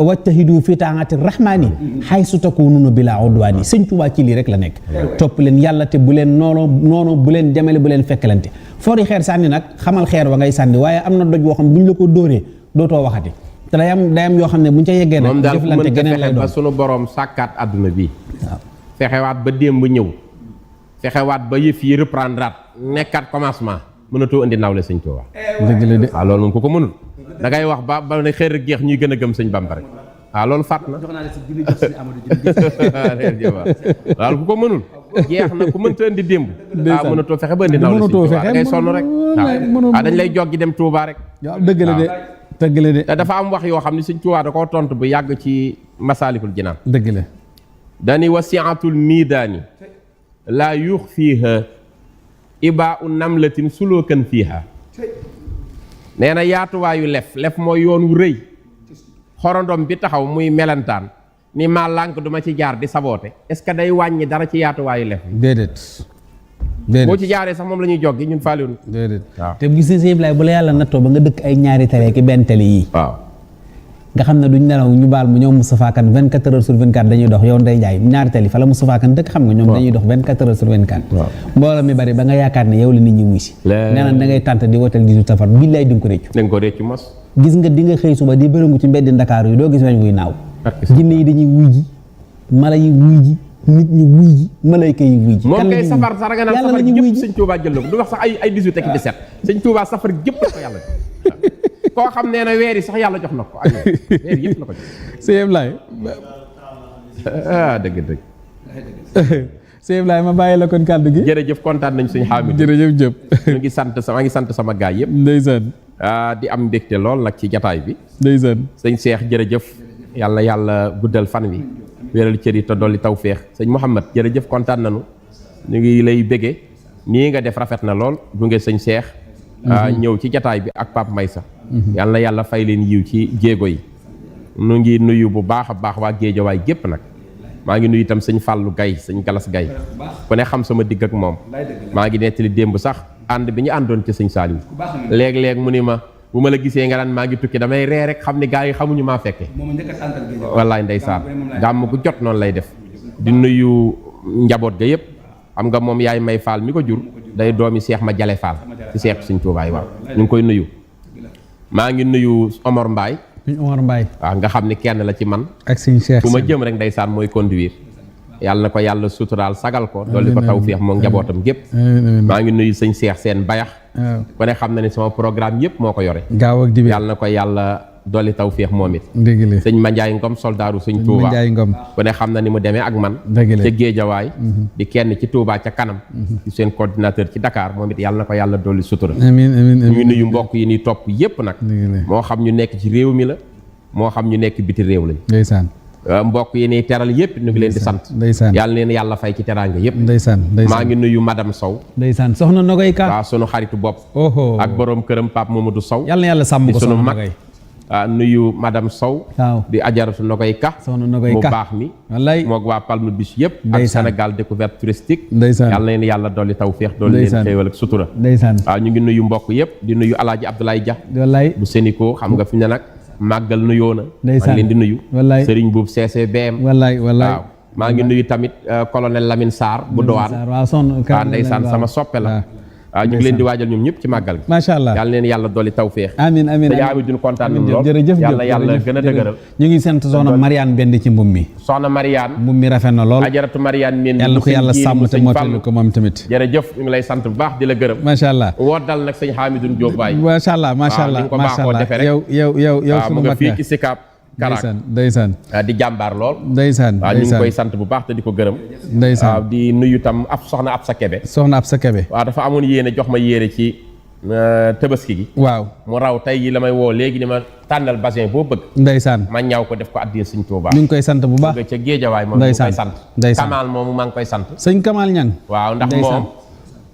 wajtahidu fi taati rahmaani haysu takunuuna bila udwaani sëñ Tuubaa ci lii rek la nekk topp leen yàlla te bu leen noonu bu leen jamale bu leen fekkalante foori xeer sànni nag xamal xeer wa ngay sànni waaye am na doj boo xam bu ñu la ko dóoree dootoo waxati te day am yoo xam ne bu ñu ca yeggee nag jëflante geneen lay doon ba sunu borom sàkkaat àdduna bi waaw fexewaat ba démb ñëw fexewaat ba yëf yi reprendre nekkaat commencement mënatoo indi nawle sëñ Tuubaa dëgg la de waaw loolu moom ku ko mënul da ngay wax ba ne xëy rek jeex ñuy gën a gëm sëñ Bamba rek waaw loolu fàtt na waaw ku ko mënul jeex na ku mënta indi démb waaw mënatoo fexe ba indi nawle sëñ Tuubaa da ngay sonn rek waaw dañ lay joggi dem Tuubaa rek waaw dëgg la de dëgg la de te dafa am wax yoo xam ne sëñ Tuubaa da koo tontu bu yàgg ci Masaalikul Jinaan dëgg la dani wasiatul miidaani laa yuux fiiha ibaa u namlatin sulookan fiiha nee na yaatuwaayu lef mooy yoon wu rëy xorondom bi taxaw muy melentaan ni maa lànk duma ci jaar di saboote est-ce que day wàññi dara ci yaatuwaayu lef déedéet boo ci jaaree sax moom la ñuy joggi ñun faaliwun déedéet waaw te gis nga sëñ Ibrahima bu la yàlla nattoo ba nga dëkk ay ñaari télé ki benn télé yii waaw nga xam ne duñ nelaw ñu baal mu ñoom Moustapha Kane 24 heures sur 24 dañuy dox yow Ndeye Ndiaye ñaari télé fa la Moustapha Kane dëkk xam nga ñoom dañuy dox 24 heures sur 24 mbooloo mi bari ba nga yaakaar ne yow la nit ñi wuy si nee na da ngay tànt di wotel 18 safar billaay di nga ko réccu da nga ko réccu mos gis nga di nga xëy suba di bërëngu ci mbeddi Ndakaaru yi doo gis weñ wuy naaw jinne yi dañuy wuy ji mala yi wuy ji nit ñi wuy ji malayka yi wuy ji moom kay safar sax nga naan safar gépp sëñ Tuubaa jël na ko du wax sax ay 18 ak 17 sëñ Tuubaa safar gépp la ko yàlla koo xam nee na weer yi sax yàlla jox na ko ak weer yëpp la ko jox sëñ Ablaye dëgg sëñ Ibrahima ma bàyyi la kon kàddu gi. jërëjëf kontaan nañ sëñ Hamidou. jërëjëf Diop. ñu ngi sant sama gaay yëpp. ndeysaan. di am mbégte lool nag ci jataay bi. ndeysaan. sëñ Cheikh jërëjëf yàlla guddal fan wi wéral cër yi te dolli tawféex sëñ Mouhamad jërëjëf kontaan nañu ñu ngi lay bége nii nga def rafet na lool gunge sëñ Cheikh ñëw ci jataay bi ak Pape Maysa yàlla fay leen yiw ci jéego yi nu ngi nuyu bu baax a baax waa Géejawaay gépp nag maa ngi nuyu itam sëñ Fallou Gaye sëñ Galas Gaye ku ne xam sama digg ak moom maa ngi nettali démb sax ànd bi ñu àndoon ci sëñ Saliou léeg-léeg mu ni ma bu ma la gisee nga naan maa ngi tukki damay ree rek xam ni gars yi xamuñu maa fekke wallaay ndeysaan gàmm gu jot noonu lay def di nuyu njaboot ga yëpp xam nga moom yaay may Fall mi ko jur day doomi Seex ma jale Fall ci Seex Sëñ Tuubaa waaw ñu ngi koy nuyu maa ngi nuyu Omar Mbaye waaw nga xam ni kenn la ci man ak sëñ Cheikh fu ma jëm rek ndeysaan mooy conduire yàlla na ko yàlla suturaal sagal ko dolli ko tawfeex moom njabootam gépp maa ngi nuyu sëñ Cheikh seen bayax ku ne xam na ne sama programme yëpp moo ko yore gaaw ak dibi yàlla na ko yàlla dolli tawfeex moom it dëgg la sëñ Mandiaye Ngom soldaaru sëñ Touba ku ne xam na ni mu demee ak man ca Géejawaay di kenn ci Touba ca kanam ci seen coordinateur ci Dakar moom it yàlla na ko yàlla dolli sutura amiin ñu ngi nuyu mbokk yi ni topp yëpp nag moo xam ñu nekk ci réew mi la moo xam ñu nekk biti réew lañ ndeysaan mbokk yi ni teral yëpp ñu ngi leen di sant ndeysaan yàlla leen yàlla fay ci teraanga yëpp ndeysaan maa ngi nuyu madame Sow ndeysaan soxna Nogoy Ka waaw sunu xaritu bopp oho ak borom këram Pape Mamadou Sow yàlla na yàlla sàmm ko sunu soxna mag Nogoy nuyu madame Sow waaw di ajaratu Nogoy Ka soxna Nogoy mu Ka baax mi wallaay moog waa Palme Beach yëpp ak ndeysaan Sénégal découverte touristique ndeysaan yàlla na leen yàlla dolli tawféex dolli leen xéewal ak sutura ndeysaan waaw ñu ngi nuyu mbokk yëpp di nuyu Alaaji Abdoulaye Dia wallaay bu Sénico xam nga fi ne nag màggal nuyoo na ndeysaan maa ngi leen di nuyu wallaay Serigne Boub CCBM wallaay waaw maa ngi nuyu tamit colonel Lamine Sarr bu Douane waaw ndeysaan sama soppe la waaw ñu ngi leen di waajal ñoom ñëpp ci màggal gi macha allah yàlla leen yàlla dolli tawféex amiin amiin dañu ami duñ kontaan nañ lool jërëjëf yàlla gën a dëgëral ñu ngi sant soxna Mariane Mbend ci mbum mi soxna Mariane mbum mi rafet na lool ajaratu Mariane Mbend yàlla ko yàlla sàmm te mottali ko moom tamit jërëjëf ñu ngi lay sant bu baax di la gërëm macha allah woo dal nag sëñ Hamidou Diop Baye macha allah macha allah ko baaxoo defee rek yow mu nga fii ci Sicap Karak ndeysaan di jàmbaar lool ndeysaan waaw ñu ngi koy sant bu baax te di ko gërëm ndeysaan waaw di nuyu tam soxna Absa Kebe soxna Absa Kebe waaw dafa amoon yéene jox ma yére ci Tabaski gi waaw mu raw tey yi la may woo léegi ni ma tànnal basin boo bëgg ndeysaan ma ñaw ko def ko addiya sëñ Tuubaa ñu ngi koy sant bu baax nga ca Géejawaay moom ñu ngi koy sant ndeysaan Kamal moomu maa ngi koy sant sëñ Kamal Ñang waaw ndax moom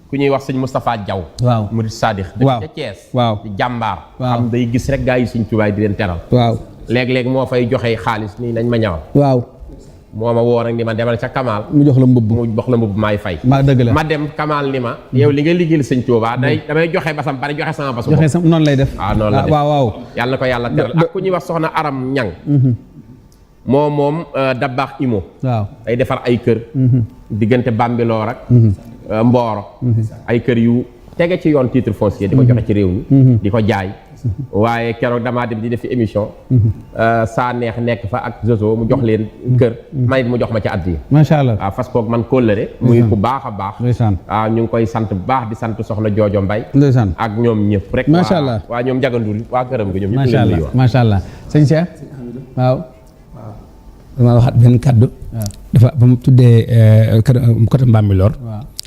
ku ñuy wax sëñ Moustapha Diaw waaw murid Sadix dëkk ca Thiès waaw di jàmbaar waaw xam day gis rek gaa yi sëñ Tuubaa di leen teral waaw léeg-léeg moo fay joxe xaalis nii nañ ma ñawal waaw moo ma woo nag ni ma demal ca Kamal mu jox la mbubb maay fay ma dëgg la ma dem Kamal ni ma yow li nga liggéeyal sëñ Tuubaa damay joxe basam bari joxe sama basu joxe sama noonu lay def waaw noonu la def waaw yàlla na ko yàlla teral ak ku ñuy wax soxna Aram Ñang moom Dabaax Imo waaw day defar ay kër diggante Bambilor ak Mboro ay kër yu tege ci yoon titre foncier di ko joxe ci réew mi di ko jaay waaye keroog damaa dem di def fi émission saa neex nekk fa ak Joso mu jox leen kër man it mu jox ma ci addiya macha allah waaw fas koog man kóllëre muy ku baax a baax ndeysaan waaw ñu ngi koy sant bu baax di sant soxna Joojo Mbay ndeysaan ak ñoom ñëpp rek macha allah waa ñoom njagandul waa këram gi ñoom ñëpp macha allah macha allah sëñ Cheikh waaw dama waxaat benn kaddu dafa ba mu tuddee côté Mbambilor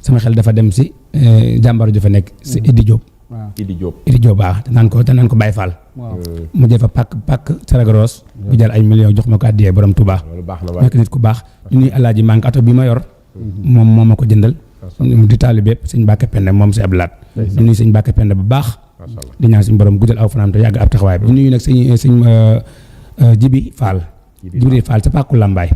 sama xel dafa dem si jàmbaar ju fa nekk si Idi Diop Idi Diop baax te naan ko Baye Fall mu jël fa pàkk Saragoros bu jël ay millions jox ma ko addiyee borom Touba nekk nit ku baax ñu nuy alaaji maa ngi ato bi ma yor moom moo ma ko jëndal di taalibe bépp sëñ Mbàkke Penda moom si Ablaat ñu nuy sëñ Mbàkke Penda bu baax di ñaan suñu borom guddal aw fanaam te yàgg ab taxawaay bi ñu nuyu nag sëñ Jibi Fall Jibril Fall sa pàkku Lambaay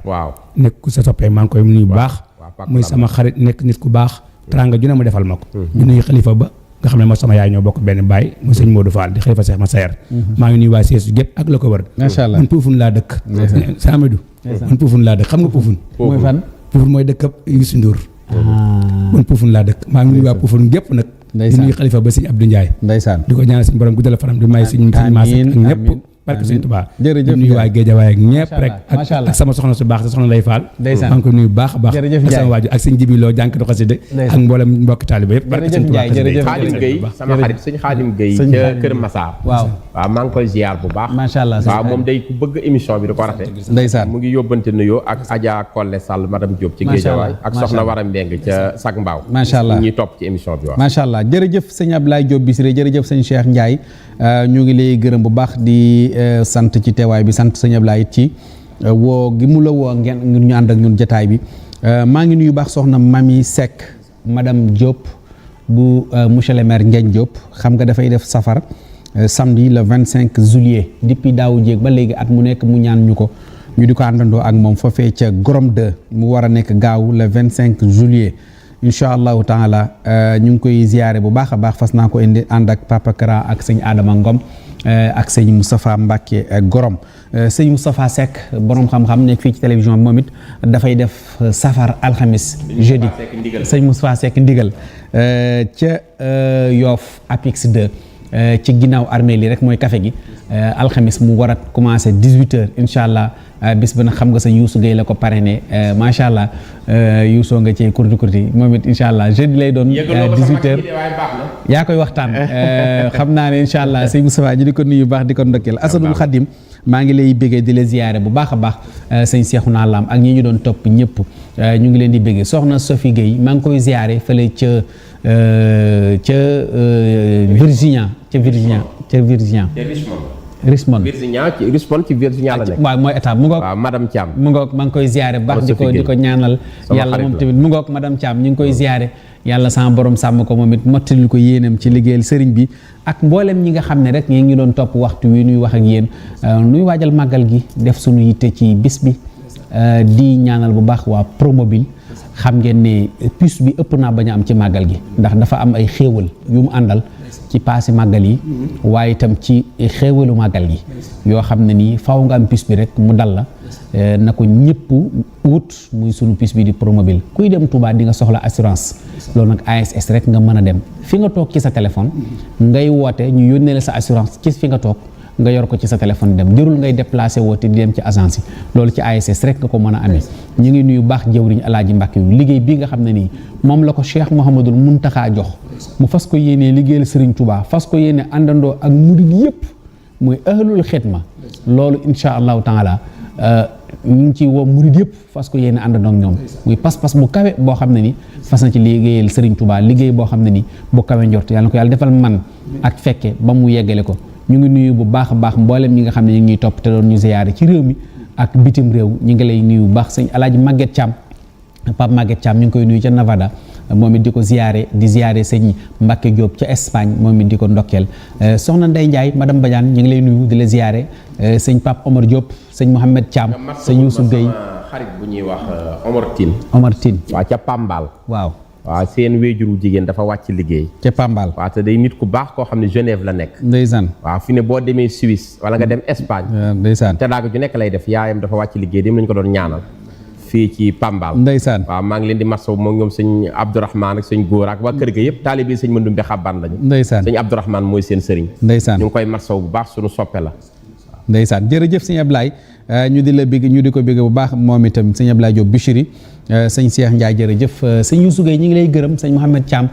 nekk ku sa soppee maa ngi koy nuyu bu baax muy sama xarit nekk nit ku baax teraanga ju ne mu defal ma ko ñu nuyu xalifa ba nga xam ne moo sama yaay ñoo bokk benn baay muy sëñ Modou Fall di xalifa Seex ma sayer maa ngi nuyu waa Seesu gépp ak la ko wër man Poufun laa dëkk Samidou man Poufun laa dëkk xam nga Poufun mooy fan Poufun mooy dëkk Youssou Ndour man Poufun laa dëkk maa ngi nuyu waa Poufun gépp nag di nuyu xalifa ba sëñ Abdou Ndiaye ndeysaan di ko ñaanal suñu borom guddal fanam di may suñ maas ak ñëpp barke Sëñ Tuubaa jërëjëf nuyu waa Géejawaay ak ñëpp rek macha allah ak sama soxna su baax sa soxna lay faal ndeysaan maa ngi koy nuyu baax a baax jërëjëf ak sama waajur ak sëñ Jibiloo jànkatu xasida ak mboolem mbokki taaliba yëpp barke Sëñ Tuubaa jërëjëf Xaadim Gueye sama xarit sëñ Xaadim Gueye ca Kër Massar waaw maa ngi koy ziar bu baax macha allah waaw moom day ku bëgg émission bi da ko rate ndeysaan mu ngi yóbbante nuyoo ak Adja Kolle Sall madame Diop ci Géejawaay ak soxna Wara Mbeng ca Sac Mbaaw macha allah ñuy topp ci émission bi waaw macha allah jërëjëf sëñ Ablaye Diop Bichri jërëjëf sëñ Cheikh Ndiaye ñu ngi lay gërëm bu baax di sant ci teewaay bi sant sëñ Ablaye it ci woo gi mu la woo ngeen ngir ñu ànd ak ñun jotaay bi maa ngi nuyu baax soxna Mami Seck madame Diop bu monsieur le maire Ndiagne Diop xam nga dafay def safar samedi le 25 juillet depuis daawu jéeg ba léegi at mu nekk mu ñaan ñu ko ñu di ko àndandoo ak moom foofee ca Gorom 2 mu war a nekk gaaw le 25 juillet incha allahu taala ñu ngi koy ziyaare bu baax a baax fas naa ko indi ànd ak Papa Kara ak sëñ Adama Ngom ak sëñ Moustapha Mbacke Gorom sëñ Moustapha Seck borom xam-xam nekk fii ci télévision bi moom it dafay def safar alxamis jeudi sëñ Moustapha Seck ndigal ca Yoff Apix 2 ci ginnaaw armée li rek mooy café gi alxamis mu war a commencé 18h incha allah bis ba nag xam nga sa Youssou Gueye la ko parrainé macha allah Youssou nga ci kurti kurti moom it incha allah jeudi lay doon 18h yaa koy waxtaan xam naa ne incha allah sëñ Moustapha ñu di ko nuyu baax di ko ndokkeel Asadul Xadim maa ngi lay béggee di la ziyaare bu baax a baax sëñ Seexuna Lam ak ñi ñu doon topp ñëpp ñu ngi leen di béggee soxna Sophie Gueye maa ngi koy ziyaare fële ca Virginia Richmond ci Virginia la nekk waaw mooy état mu ngoog waaw madame Thiam mu ngoog maa ngi koy ziyaare bu baax di ko ñaanal yàlla moom tamit mu ngoog madame Thiam ñu ngi koy ziyaare yàlla sama borom sàmm ko moom it mottalil ko yéenam ci liggéeyal sëriñ bi ak mboolem ñi nga xam ne rek ñi ngi doon topp waxtu wi nuy wax ak yéen nuy waajal màggal gi def suñu yitte ci bis bi di ñaanal bu baax waa Promobile xam ngeen ne puce bi ëpp naa bañ a am ci màggal gi ndax dafa am ay xéewal yu mu àndal ci paasi màggal yi waaye itam ci xéewalu màggal gi yoo xam ne nii faw nga am puce bi rek mu dal la na ko ñëpp wut muy sunu puce bi di Promobile kuy dem Touba di nga soxla assurance loolu nag ASS rek nga mën a dem fi nga toog ci sa téléphone ngay woote ñu yónnee la sa assurance ci fi nga toog nga yor ko ci sa téléphone dem jërul ngay déplacé woote di dem ci agence yi loolu ci ASS rek nga ko mën a amee ñu ngi nuyu baax jëwriñ Alaaji Mbàkke yu liggéey bii nga xam ne nii moom la ko Cheikh Mouhamadul Muntaxa jox mu fas ko yéenee liggéeyal Serigne Touba fas ko yéene àndandoo ak murid yëpp muy ahlul xidma loolu incha allahu taala ñu ngi ci woo murid yëpp fas ko yéene àndandoo ak ñoom muy pas-pas bu kawe boo xam ne ni fas na ci liggéeyal Serigne Touba liggéey boo xam ne ni bu kawe njort yàlla na ko yàlla defal man ak fekke ba mu yeggale ko ñu ngi nuyu bu baax a baax mboolem ñi nga xam ne ñu ngi ñuy topp te doon ñu ziyaare ci réew mi ak bitim réew ñu ngi lay nuyu bu baax sëñ Alaaji Maguette Thiam Pape Maguette Thiam ñu ngi koy nuyu ca Nevada moom it di ko ziyaare di ziyaare sëñ Mbacke Diop ca Espagne moom it di ko ndokkeel soxna Ndeye Ndiaye madame Badiane ñu ngi lay nuyu di la ziyaare sëñ Pape Omar Diop sëñ Mohamed Thiam sëñ Youssou Gueye xarit bu ñuy wax Omar Tine waaw ca Pambal waaw seen wéejuru jigéen dafa wàcc liggéey ca Pambal waaw te day nit ku baax koo xam ne Genève la nekk ndeysaan waaw fi ne boo demee Suisse wala nga dem Espagne ndeysaan te daaga ju nekk lay def yaayam dafa wàcc liggéey dem lañu ko doon ñaanal fii ci Pambal ndeysaan waaw maa ngi leen di masaw moom ñoom sëñ Abdourahmane ak sëñ Góor ak waa kër ga yëpp taalibe sëñ Mandumbe Xabbaan lañu ndeysaan sëñ Abdourahmane mooy seen sëriñ ndeysaan ñu ngi koy masaw bu baax suñu soppe la ndeysaan jërëjëf sëñ Ablaye ñu di la bégg ñu di ko bégg bu baax moom itam sëñ Ablaye Diop Bichri sëñ Cheikh Ndiaye jërëjëf sëñ Youssou Gueye ñu ngi lay gërëm sëñ Mohamed Thiam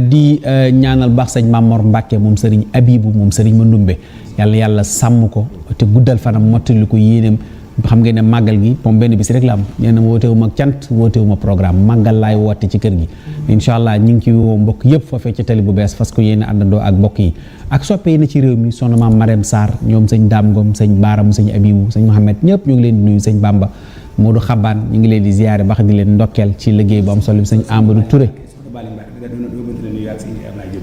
di ñaanal baax sëñ Mamor Mbacke moom sëriñ Abibu moom sëriñ Mandumbe yàlla sàmm ko te guddal fanam mottali ko yéenam xam ngeen ne màggal gi moom benn bis rek la am nee na wootewu ma cant wootewu ma programme màggal laay woote ci kër gi incha allah ñu ngi ci woo mbokk yëpp foofee ci tali bu bees fas ko yéene àndandoo ak mbokk yi ak soppe yi na ci réew mi soxna maam Marème Sarr ñoom sëñ Dame Ngom sëñ Baaramu sëñ Abibu sëñ Mohamed ñëpp ñu ngi leen di nuyu sëñ Bamba Modou Xabaan ñu ngi leen di ziyaare bax di leen ndokkeel ci liggéey bu am solo bi sëñ Amadou Touré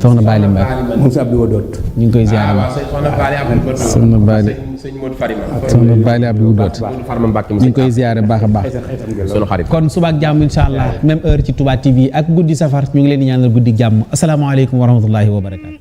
soxna Baali Mbacke moom si Abdou Wadoot ñu ngi koy ziyaare soxna Baali soxna Baali Abdou Wadoot ñu ngi koy ziyaare baax a baax sunu xarit kon suba ak jàmm incha allah même heure ci Touba TV ak guddi safar ñu ngi leen di ñaanal guddi jàmm asalaamaaleykum wa rahmatullahi wa barakaatu.